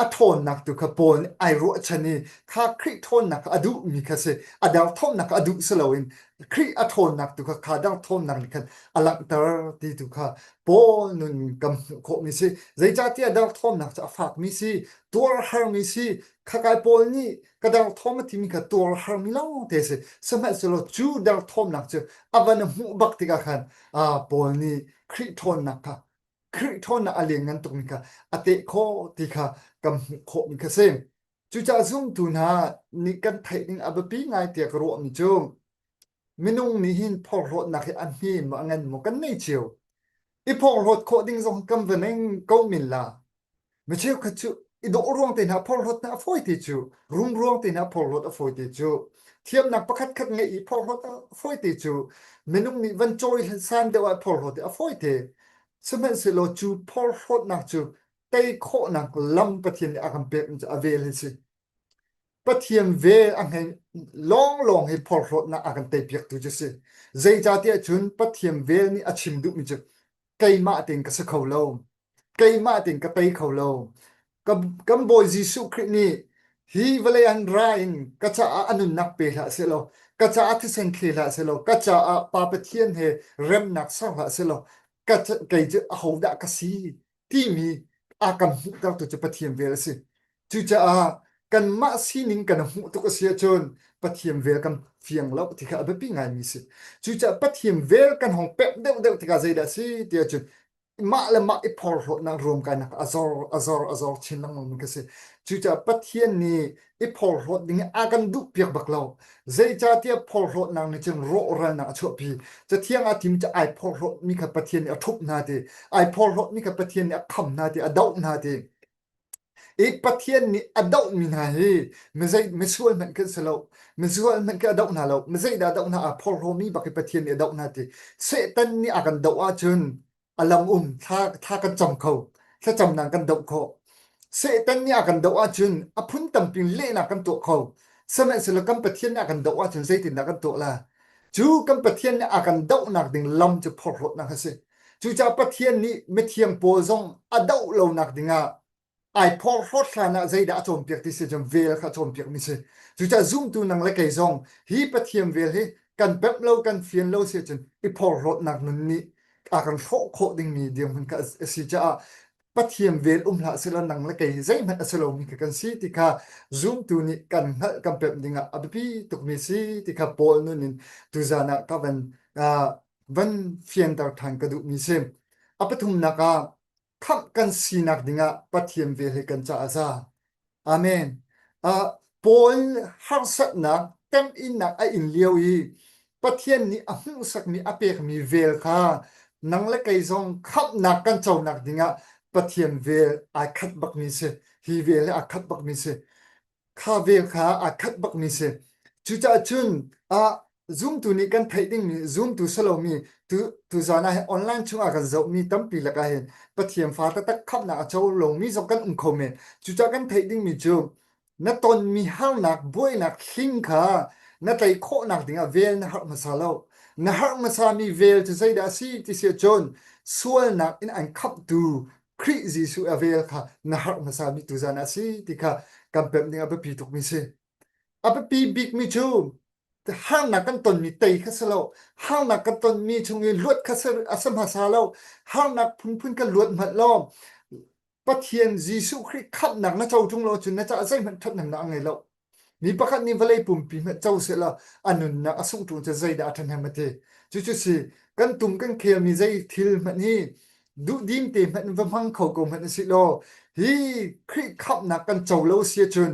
a ṭhawnnak tu kha Paul nih ai ruahchan i kha Khrih ṭhawnnak kha a duhmi kha si a derthawmnak kha a duh si loin Khrih a ṭhawnnak tu kha kha derthawmnak nih khan a langhter ti tu kha Paul nun kan hmuh khawhmi si zeicahtiah derthawmnak cu a fakmi si tuar harmi si khakai Paul nih ka derthawm a timi kha tuar harmi lawngte si sihmanhsehlaw cu derthawmnak cu a van hmuh bak tikah khan Paul nih Khrih ṭhawnnak kha Khrih ṭhawnnak a lianngan tukmi kha a teh khawh ti kha kan hmuh khawhmi kha si. Cucaah zumtu hna nih kan theih ding a biapi ngai tiah ka ruahmi cu minung nih hin phorhlawtnak hi a hme maw a ngan maw kan nei cio. I phorhlawt khawh ding zong kan va neng ko men la. Mi cheukhat cu i dawh ruang te hna phorhlawt hna a fawi te cu, rum ruang te hna phorhlawt a fawi te cu, thiamnak pakhat khat ngeih i phorhlawt a fawi te cu, minung nih van cawi san deuh ah phorhlawt a fawi te. Sihmanhsehlaw cu phorhlawtnak cu tei khawhnak lam Pathian nih a kan pek mi cu a vel hi si. Pathian vel a hngei lawnglawng hi phorhlawtnak a kan teipiaktu cu si. Zeicahtiah cun Pathian vel nih a chim duhmi cu keimah tein ka si kho lo. Keimah tein ka tei kho lo. Kan Bawi Jesuh Khrih nih hi vawlei an ra in ka caah a nunnak pe hlah sehlaw, ka caah thisen thli hlah sehlaw, ka caah Pa Pathian he remnak ser hlah sehlaw, ka kei cu ahodah ka si timi a kan hmuhtertu cu Pathian vel a si. Cucaah kanmah sining kan hmuh tuk a si ahcun Pathian vel kan fiang lo ti kha a biapi ngaimi a si. Cucaah Pathian vel kan hong pemh deuhdeuh tikah zeidah a si ti ahcun mah le mah i phorhlawtnak ruamkainak a zor a zor a zor chin lengmang mi ka si. Cucaah Pathian nih i phorhlawt ding hi a kan duhpiak bak lo. Zeicahtiah phorhlawtnak nih cun rawhralnak a chuahpi. Cathiang ah timi cu ai phorhlawtmi kha Pathian nih a ṭhup hna ti, ai phorhlawtmi kha Pathian nih a kham hna ti, a doh hna ti. I Pathian nih a dohmi hna hi mizei misual hmanh kan si lo. Misual hmanh khi a doh hna lo. Mizeidah a doh hna? Aa phorhlawmi bak hi Pathian nih a doh hna ti. Satan nih a kan doh ahcun a lam um thla thla kan cam kho. Thlacamnak kan doh khawh. Satan nih a kan doh ahcun a phun tampi lehnak kan tuah kho. Sihmanhsehlaw kan Pathian nih a kan doh ahcun zeitindah kan tuah la? Cu kan Pathian nih a kan dohnak ding lam cu phorhlawtnak a si. Cucaah Pathian nih mithiang pawl zong a doh lonak dingah ai phorhlawt hlan ah zeidah a cawnpiak ti si cun vel kha a cawnpiakmi si. Cucaah zumtu nang le kei zong hi Pathian vel hi kan pemh lo kan fian lo si ahcun i phorhlawtnak nun nih a kan hrawh khawh dingmi dirhmun kha a si caah Pathian vel um hlah sehlaw nang le kei zeihmanh a si lomi kha kan si ti kha zumtu nih kan hngalh kan pemh dingah a biapi tukmi si ti kha Paul nun in tuzan ah ka van uh, van fianter ṭhan ka duhmi si. A pathumnak ah khamh kan sinak dingah Pathian vel hi kan caah a za. Amen. Uh, Paul harsatnak temhinnak a in lio i Pathian nih a hmuhsakmi a pekmi vel kha nang le kei zong khamhnak kan conak dingah Pathian vel ai khat bakmi si. Hi vel hi aa khat bakmi si. Kha vel kha aa khat bakmi si. Cucaah cun ah zumtu nih kan theih dingmi zumtu si lomi tu tuzaan ah hin online chungah kan zohmi tampi lakah hin Pathian fa taktak khamhnak a co lomi zong kan um kho men. Cucaah kan theih dingmi cu na tonmi harnak buainak hling kha na tei khawhnak dingah vel na harh hmasa lo. Na harh hmasami vel cu zeidah a si ti si ahcun sualnak in an khamhtu Khrih Jesuh a vel kha na harh hmasami tuzaan ah a si ti kha kan pemh ding a biapi tukmi si. A biapi bikmi cu harnak kan tonmi tei kha si lo. Harnak kan tonmi chung i luat kha a si hmasa lo. Harnak phunphun kan luat hmanh lo. Pathian Jesuh Khrih khamhnak na co ṭung lo cun na caah zeihmanh ṭhathnemnak a ngei lo. Mi pakhat nih vawlei pumpi hmanh co sehlaw a nunnak a sungh ṭung cu zeidah a ṭhahnem a ti. Cucu si kan tum kan khelmi zei thil hmanh hi duhdim te hmanh va hmang kho ko hmanh usih law hi Khrih khamhnak kan co lo si ahcun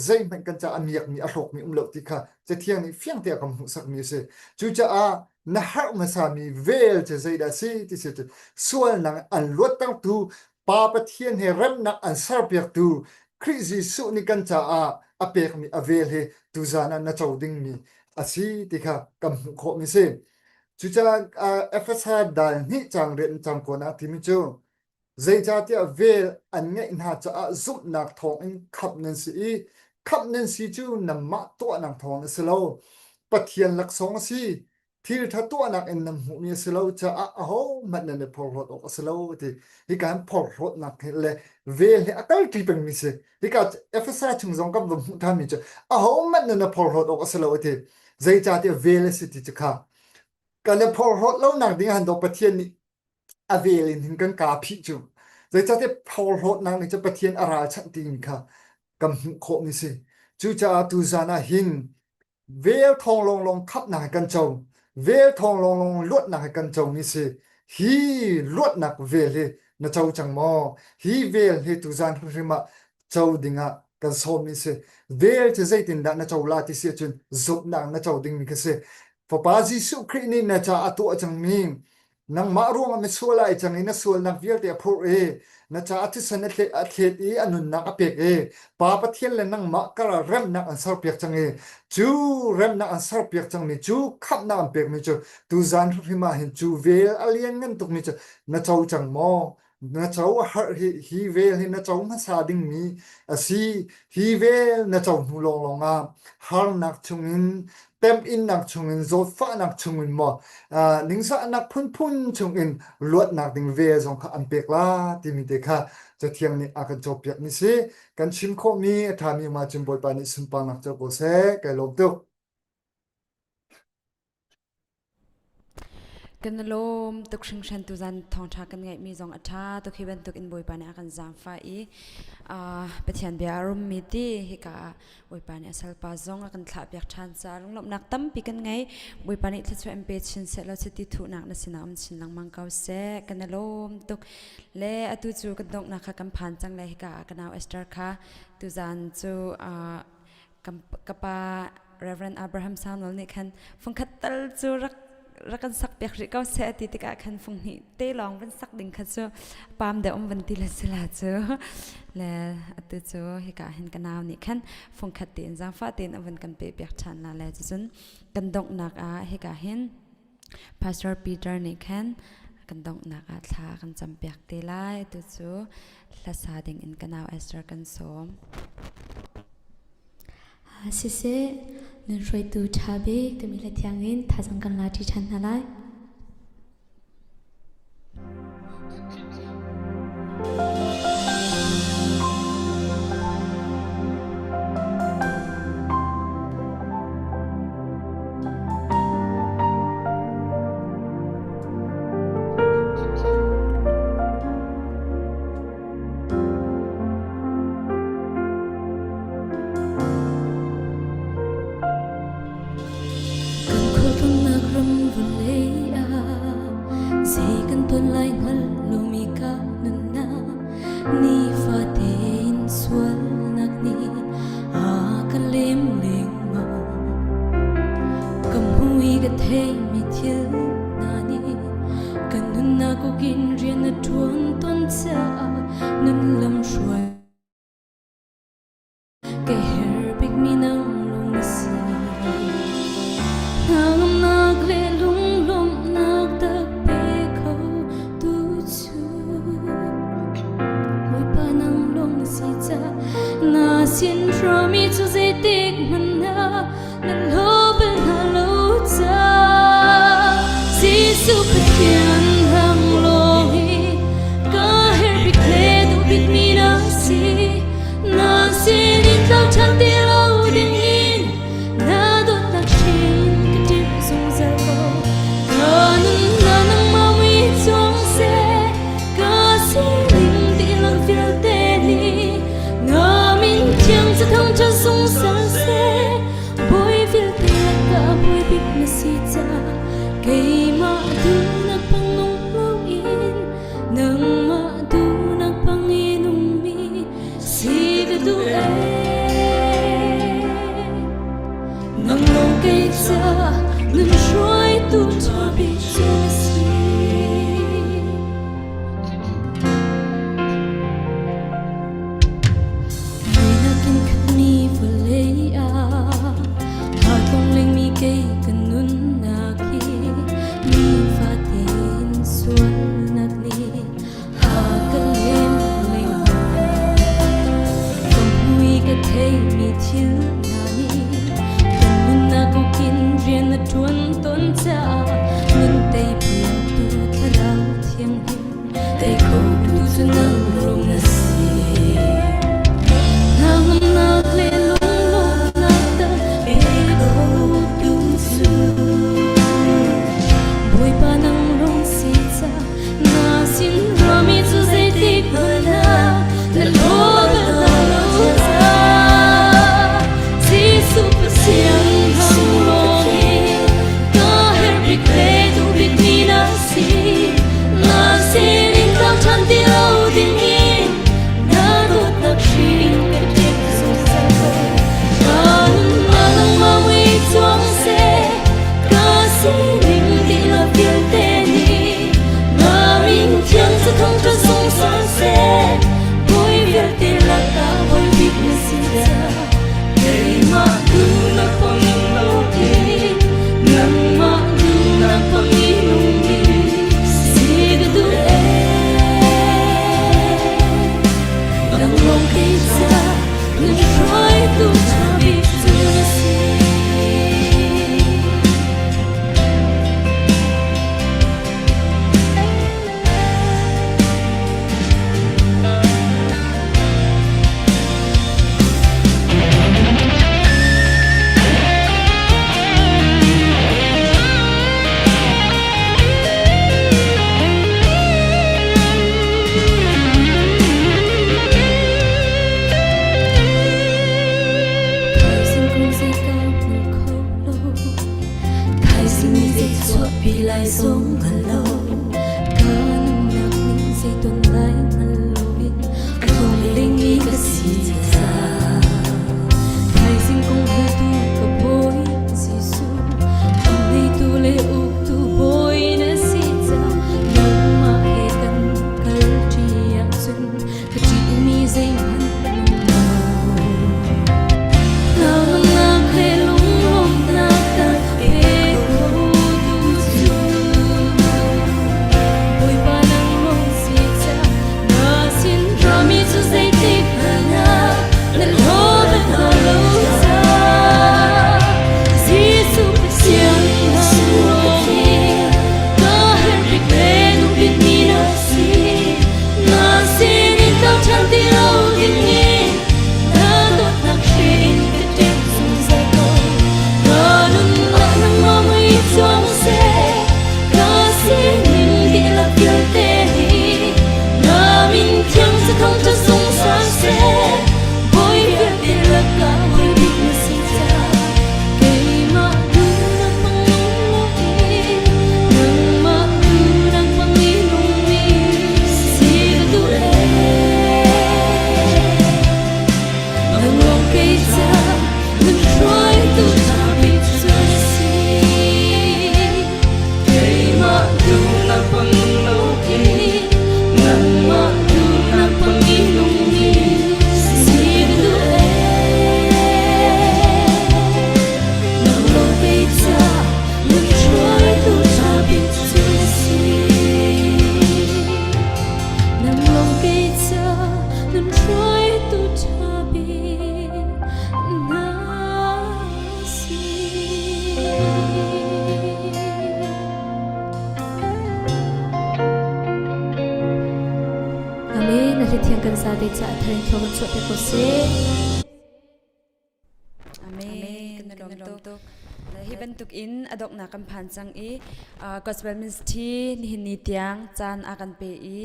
zeihmanh kan caah a miakmi a hlawkmi um lo ti kha Cathiang nih fiang te a kan hmuhsakmi a si. Cucaah na harh hmasami vel cu zeidah a si ti si cu sualnak an luattertu Pa Pathian he remnak an serpiaktu Khrih Jesuh nih kan caah a pekmi a vel hi tuzaan ah na co dingmi a si ti kha kan hmuh khawhmi si. Cucaah Efesa dal hnih caang rian cang kawn ah timi cu zeicahtiah vel an ngeih hna caah zumhnak thawngin khamh nan si i khamh nan si cu nanmah tuahnak thawng a si lo. Pathian laksawng a si. Thil ṭha tuahnak in nan hmuhmi a si lo caah ahohmanh nan i phorhlawt awk a si lo ti. Hika hin phorhlawtnak hi le vel hi a kalṭi pengmi si. Hika Efesa chung zong kan va hmuh ṭhanmi cu ahohmanh nan i phorhlawt awk a si lo a ti. Zeicahtiah vel a si ti cu kha kan i phorhlawt lonak ding ah daw Pathian nih a vel in hin kan kaa phih cu. Zeicahtiah phorhlawtnak nih cun Pathian a ralchanh timi kha kan hmuh khawhmi si. Cucaah tuzaan ah hin Vel thawng lawnglawng khamhnak he kan co. Vel thawng lawnglawng luatnak he kan comi si. Hi luatnak vel hi na co cang maw? Hi vel hi tuzaan hrimhrim ah co dingah kan sawmmi si. Vel cu zeitindah na co la ti si ahcun zumhnak na co dingmi kha si. Fapa Jesuh Khrih nih na caah a tuah cangmi Nangmah ruangah misual ah i cang i na sualnak vialte a phurh i na caah thisen a thlet i a nunnak a pek i Pa Pathian le nangmah karah remnak an serpiak cang i cu remnak an serpiak cangmi cu khamhnak an pekmi cu tuzan hrimhrim ah hin cu vel a lianngan tukmi cu na co cang maw? Na co a harh hi hi vel hi na co hmasa dingmi a si. Hi vel na co hnu lawnglawng ah harnak chungin temhinnak chungin zawtfahnak chungin maw ningzahnak phunphun chungin luatnak ding vel zong kha an pek la timi te kha Cathiang nih a kan cawnpiakmi si. Kan chim khawhmi a ṭhami um ahcun Bawipa nih sunparnak co ko seh. Kai lawm tuk. Kan i lawm tuk hringhran tuzan thawngṭha kan ngeihmi zong a ṭha tuk hi bantuk in Bawipa nih a kan zaangfah i Pathian bia a rummi ti hika ah Bawipa nih a salpa zong a kan thlahpiak ṭhan caah lunglawmhnak tampi kan ngei. Bawipa nih thluachuah in pe chin seh law chiti thuhnak na sinah um chin lengmang ko seh. Kan i lawm tuk. Le atu cu kan donghnak kha kan phan cang le hika ah ka nau Esther kha tuzan cu ka pa Reverend Abraham Samuel nih khan fungkhat tal cu rak rak kan sak piak rih ko seh ti tikah khan fung hnih te lawng van sak ding kha cu pam deuh um van ti le sila cu le atu cu hika hin ka nau nih khan fungkhat tein zaangfah tein a vun kan pe piak ṭhan la le cucun kan donghnak ah hika hin Pastor Peter nih khan kan donghnak ah thla kan campiak te lai atu cu hlasa ding in ka nau Esther kan sawm. Siseh, nun hruaitu ṭha bik timi hla thiang in thazaang kan la ṭi ṭhan hna lai. Kan khualtlawnnak ram vawlei ah zei kan tuan lai hngal lomi ka nunnak nifate in sualnak nih a ka lem lengmang. Ka hmu i ka theimi thil hna nih ka nunnak ukin rian a ṭuan tawn caah nun lam hruai Ka herh bikmi nang lung na si. Hnangamnak le lunglawmhnak tak pe kho tu cu Bawipa nang lawng na si ca na sin hrawmi cu zeitik hmanh ah na hlaw bal hna lo ca Jesuh Pathian nang lawng hi ka herh bik le duh bikmi na si Na sinin tlau ṭhan ti lo ding in na dawtnak hrin ka timh zungzal ko. Ka nunnak nangmah mui chuang seh, ka sining dihlak vialte nih na min thiang cu thangṭhat zungzal seh. Bawi vialte lakah bawi bik na si caah keimah duhnak pang nung loin Nangmah duhnak bangin ummi si ka duh ee. Nang lawng kei ca nun hruaitu ṭha bik cu na si. Muihnak in khatmi vawlei ah aa tlong lengmi kei ka nunnak hi nifate. lai zong hngal lo Ka nunnak nih zei ton lai hngal loin a tlawng mi ka si caah Thaizing kong hngaltu ka Bawi Jesuh Lam ngeitu le uktu Bawi na si caah nangmah he kan kal ṭi ahcun ka ṭihmi zeihmanh an um lo. Nangmah he lunglawmhnak ka pe khotu cu Bawipa nang lawng si ca na sin rami cu zeitik hmanh ah na hlaw bal hna lo ca Jesuh Pathian nang lawng hi ka herh bik le duh bikmi na si Na sinin kal ṭhan ti lo dingin na dawtnak hri in ka ṭem zungzal ko. Ka nunnak nangmah mui cuang seh, ka sining dihlak vialte hi na min thiang cathang ṭha zungzal seh. Bawi vialte lakah bawi bik na si caah keimah nunnak hmang nung loin nangmah nunnak hmang i nungmi si ka duh ee. Nang lawng kei ca nun hruaitu ṭha bik cu na si. Keimah duhnak hmang nung loin nangmah duhnak hmang i nungmi si ka duh ee. Nang lawng kei ca nun hruaitu ṭha bik cu na si. Nang lawng kei ca nun hruaitu ṭha bik na si. Amen. A thiang kan sa te ca tharin thlawm kan chuah te ko seh. Amen. Kan lawm tuk. Hi bantuk in a donghnak kan phan cang i Gospel Ministry nihin ni tiang caan a kan pe i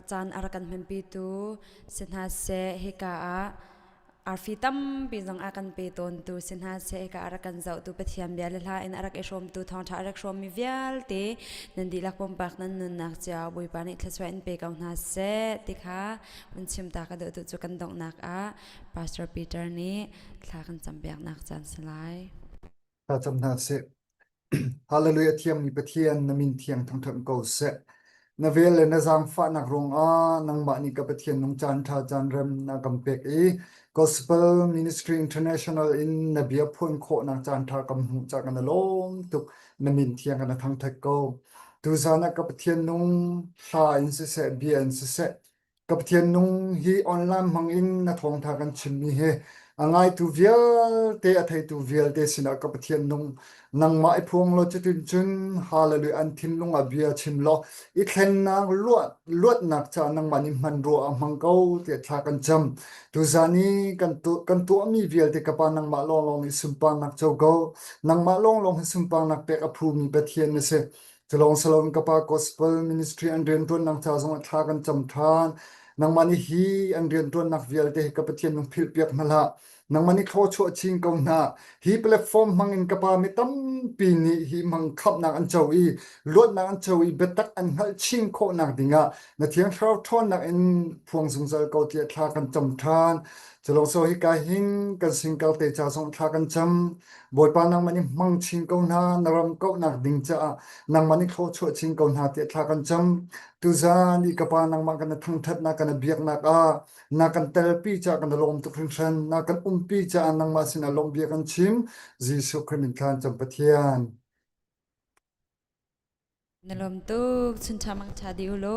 caan a rak kan hmanpitu si hna seh hika ah arfi tampi zong a kan pe tawntu si hna seh hika a rak kan zohtu Pathian bia le hla in a rak i hrawmtu thawngṭha a rak hrawmmi vialte nan dihlak pumpak nan nunnak cio Bawipa nih thluachuah in pe ko hna seh ti kha hun chim ta ka duh tu cu kan donghnak ah Pastor Peter nih thla kan campiaknak caan si lai. Thla cam hna sih. Hallelujah thiammi Pathian na min thiang thangṭhat ko seh. Na vel le na zaangfahnak ruangah nangmah nih ka Pathian nung caan ṭha caan rem na kan pek i Gospel Ministry International in na bia phuan khawhnak caan ṭha kan hmuh ca kan i lawm tuk. Na min thiang kan thangṭhat ko. Tuzan ah ka Pathian nung hla in siseh bia in siseh Ka Pathian nung hi online hmang in na thawngtha kan chimmi hi a ngaitu vialte a theitu vialte sinah ka Pathian nung nangmah i phuang law cutin cun hallelujah an thinlung ah bia chim law i thlennak luat luatnak caah nangmah nih hman rua ah hmang ko tiah thla kan cam tuzan i kan tu kan tuahmi vialte ka pa nangmah lawnglawng nih sunparnak co ko nangmah lawnglawng hi sunparnak pek a phumi Pathian na si Culawng salon ka pa gospel ministry an rianṭuannak ca zongah thla kan cam ṭhan. Nangmah nih hi an rianṭuannak vialte hi ka Pathian nung philhpiak hna hlah. Nangmah nih thluachuah chin ko hna. Hi platform hmang in ka pa mi tampi nih hi hmang khamhnak an co i luatnak an co i biatak an hngalh chin khawhnak dingah na Thiang Thlarau ṭhawnnak in phuang zungzal ko tiah thla kan cam ṭhan. Culawng so hika hin kan singkar te ca zong thla kan cam. Bawipa nangmah nih hmang chin ko hna, na ram kauhnak ding caah nangmah nih thluachuah chin ko hna tiah thla kan cam. Tuzan i ka pa nangmah kan thangṭhatnak kan biaknak ah na kan telpi caah kan lawm tuk hringhran, na kan umpi caah nangmah sinah lawmhbia kan chim. Jesuh Khrih min thla cam Pathian. Na lawm tuk, chun ṭha mang ṭha dih u law.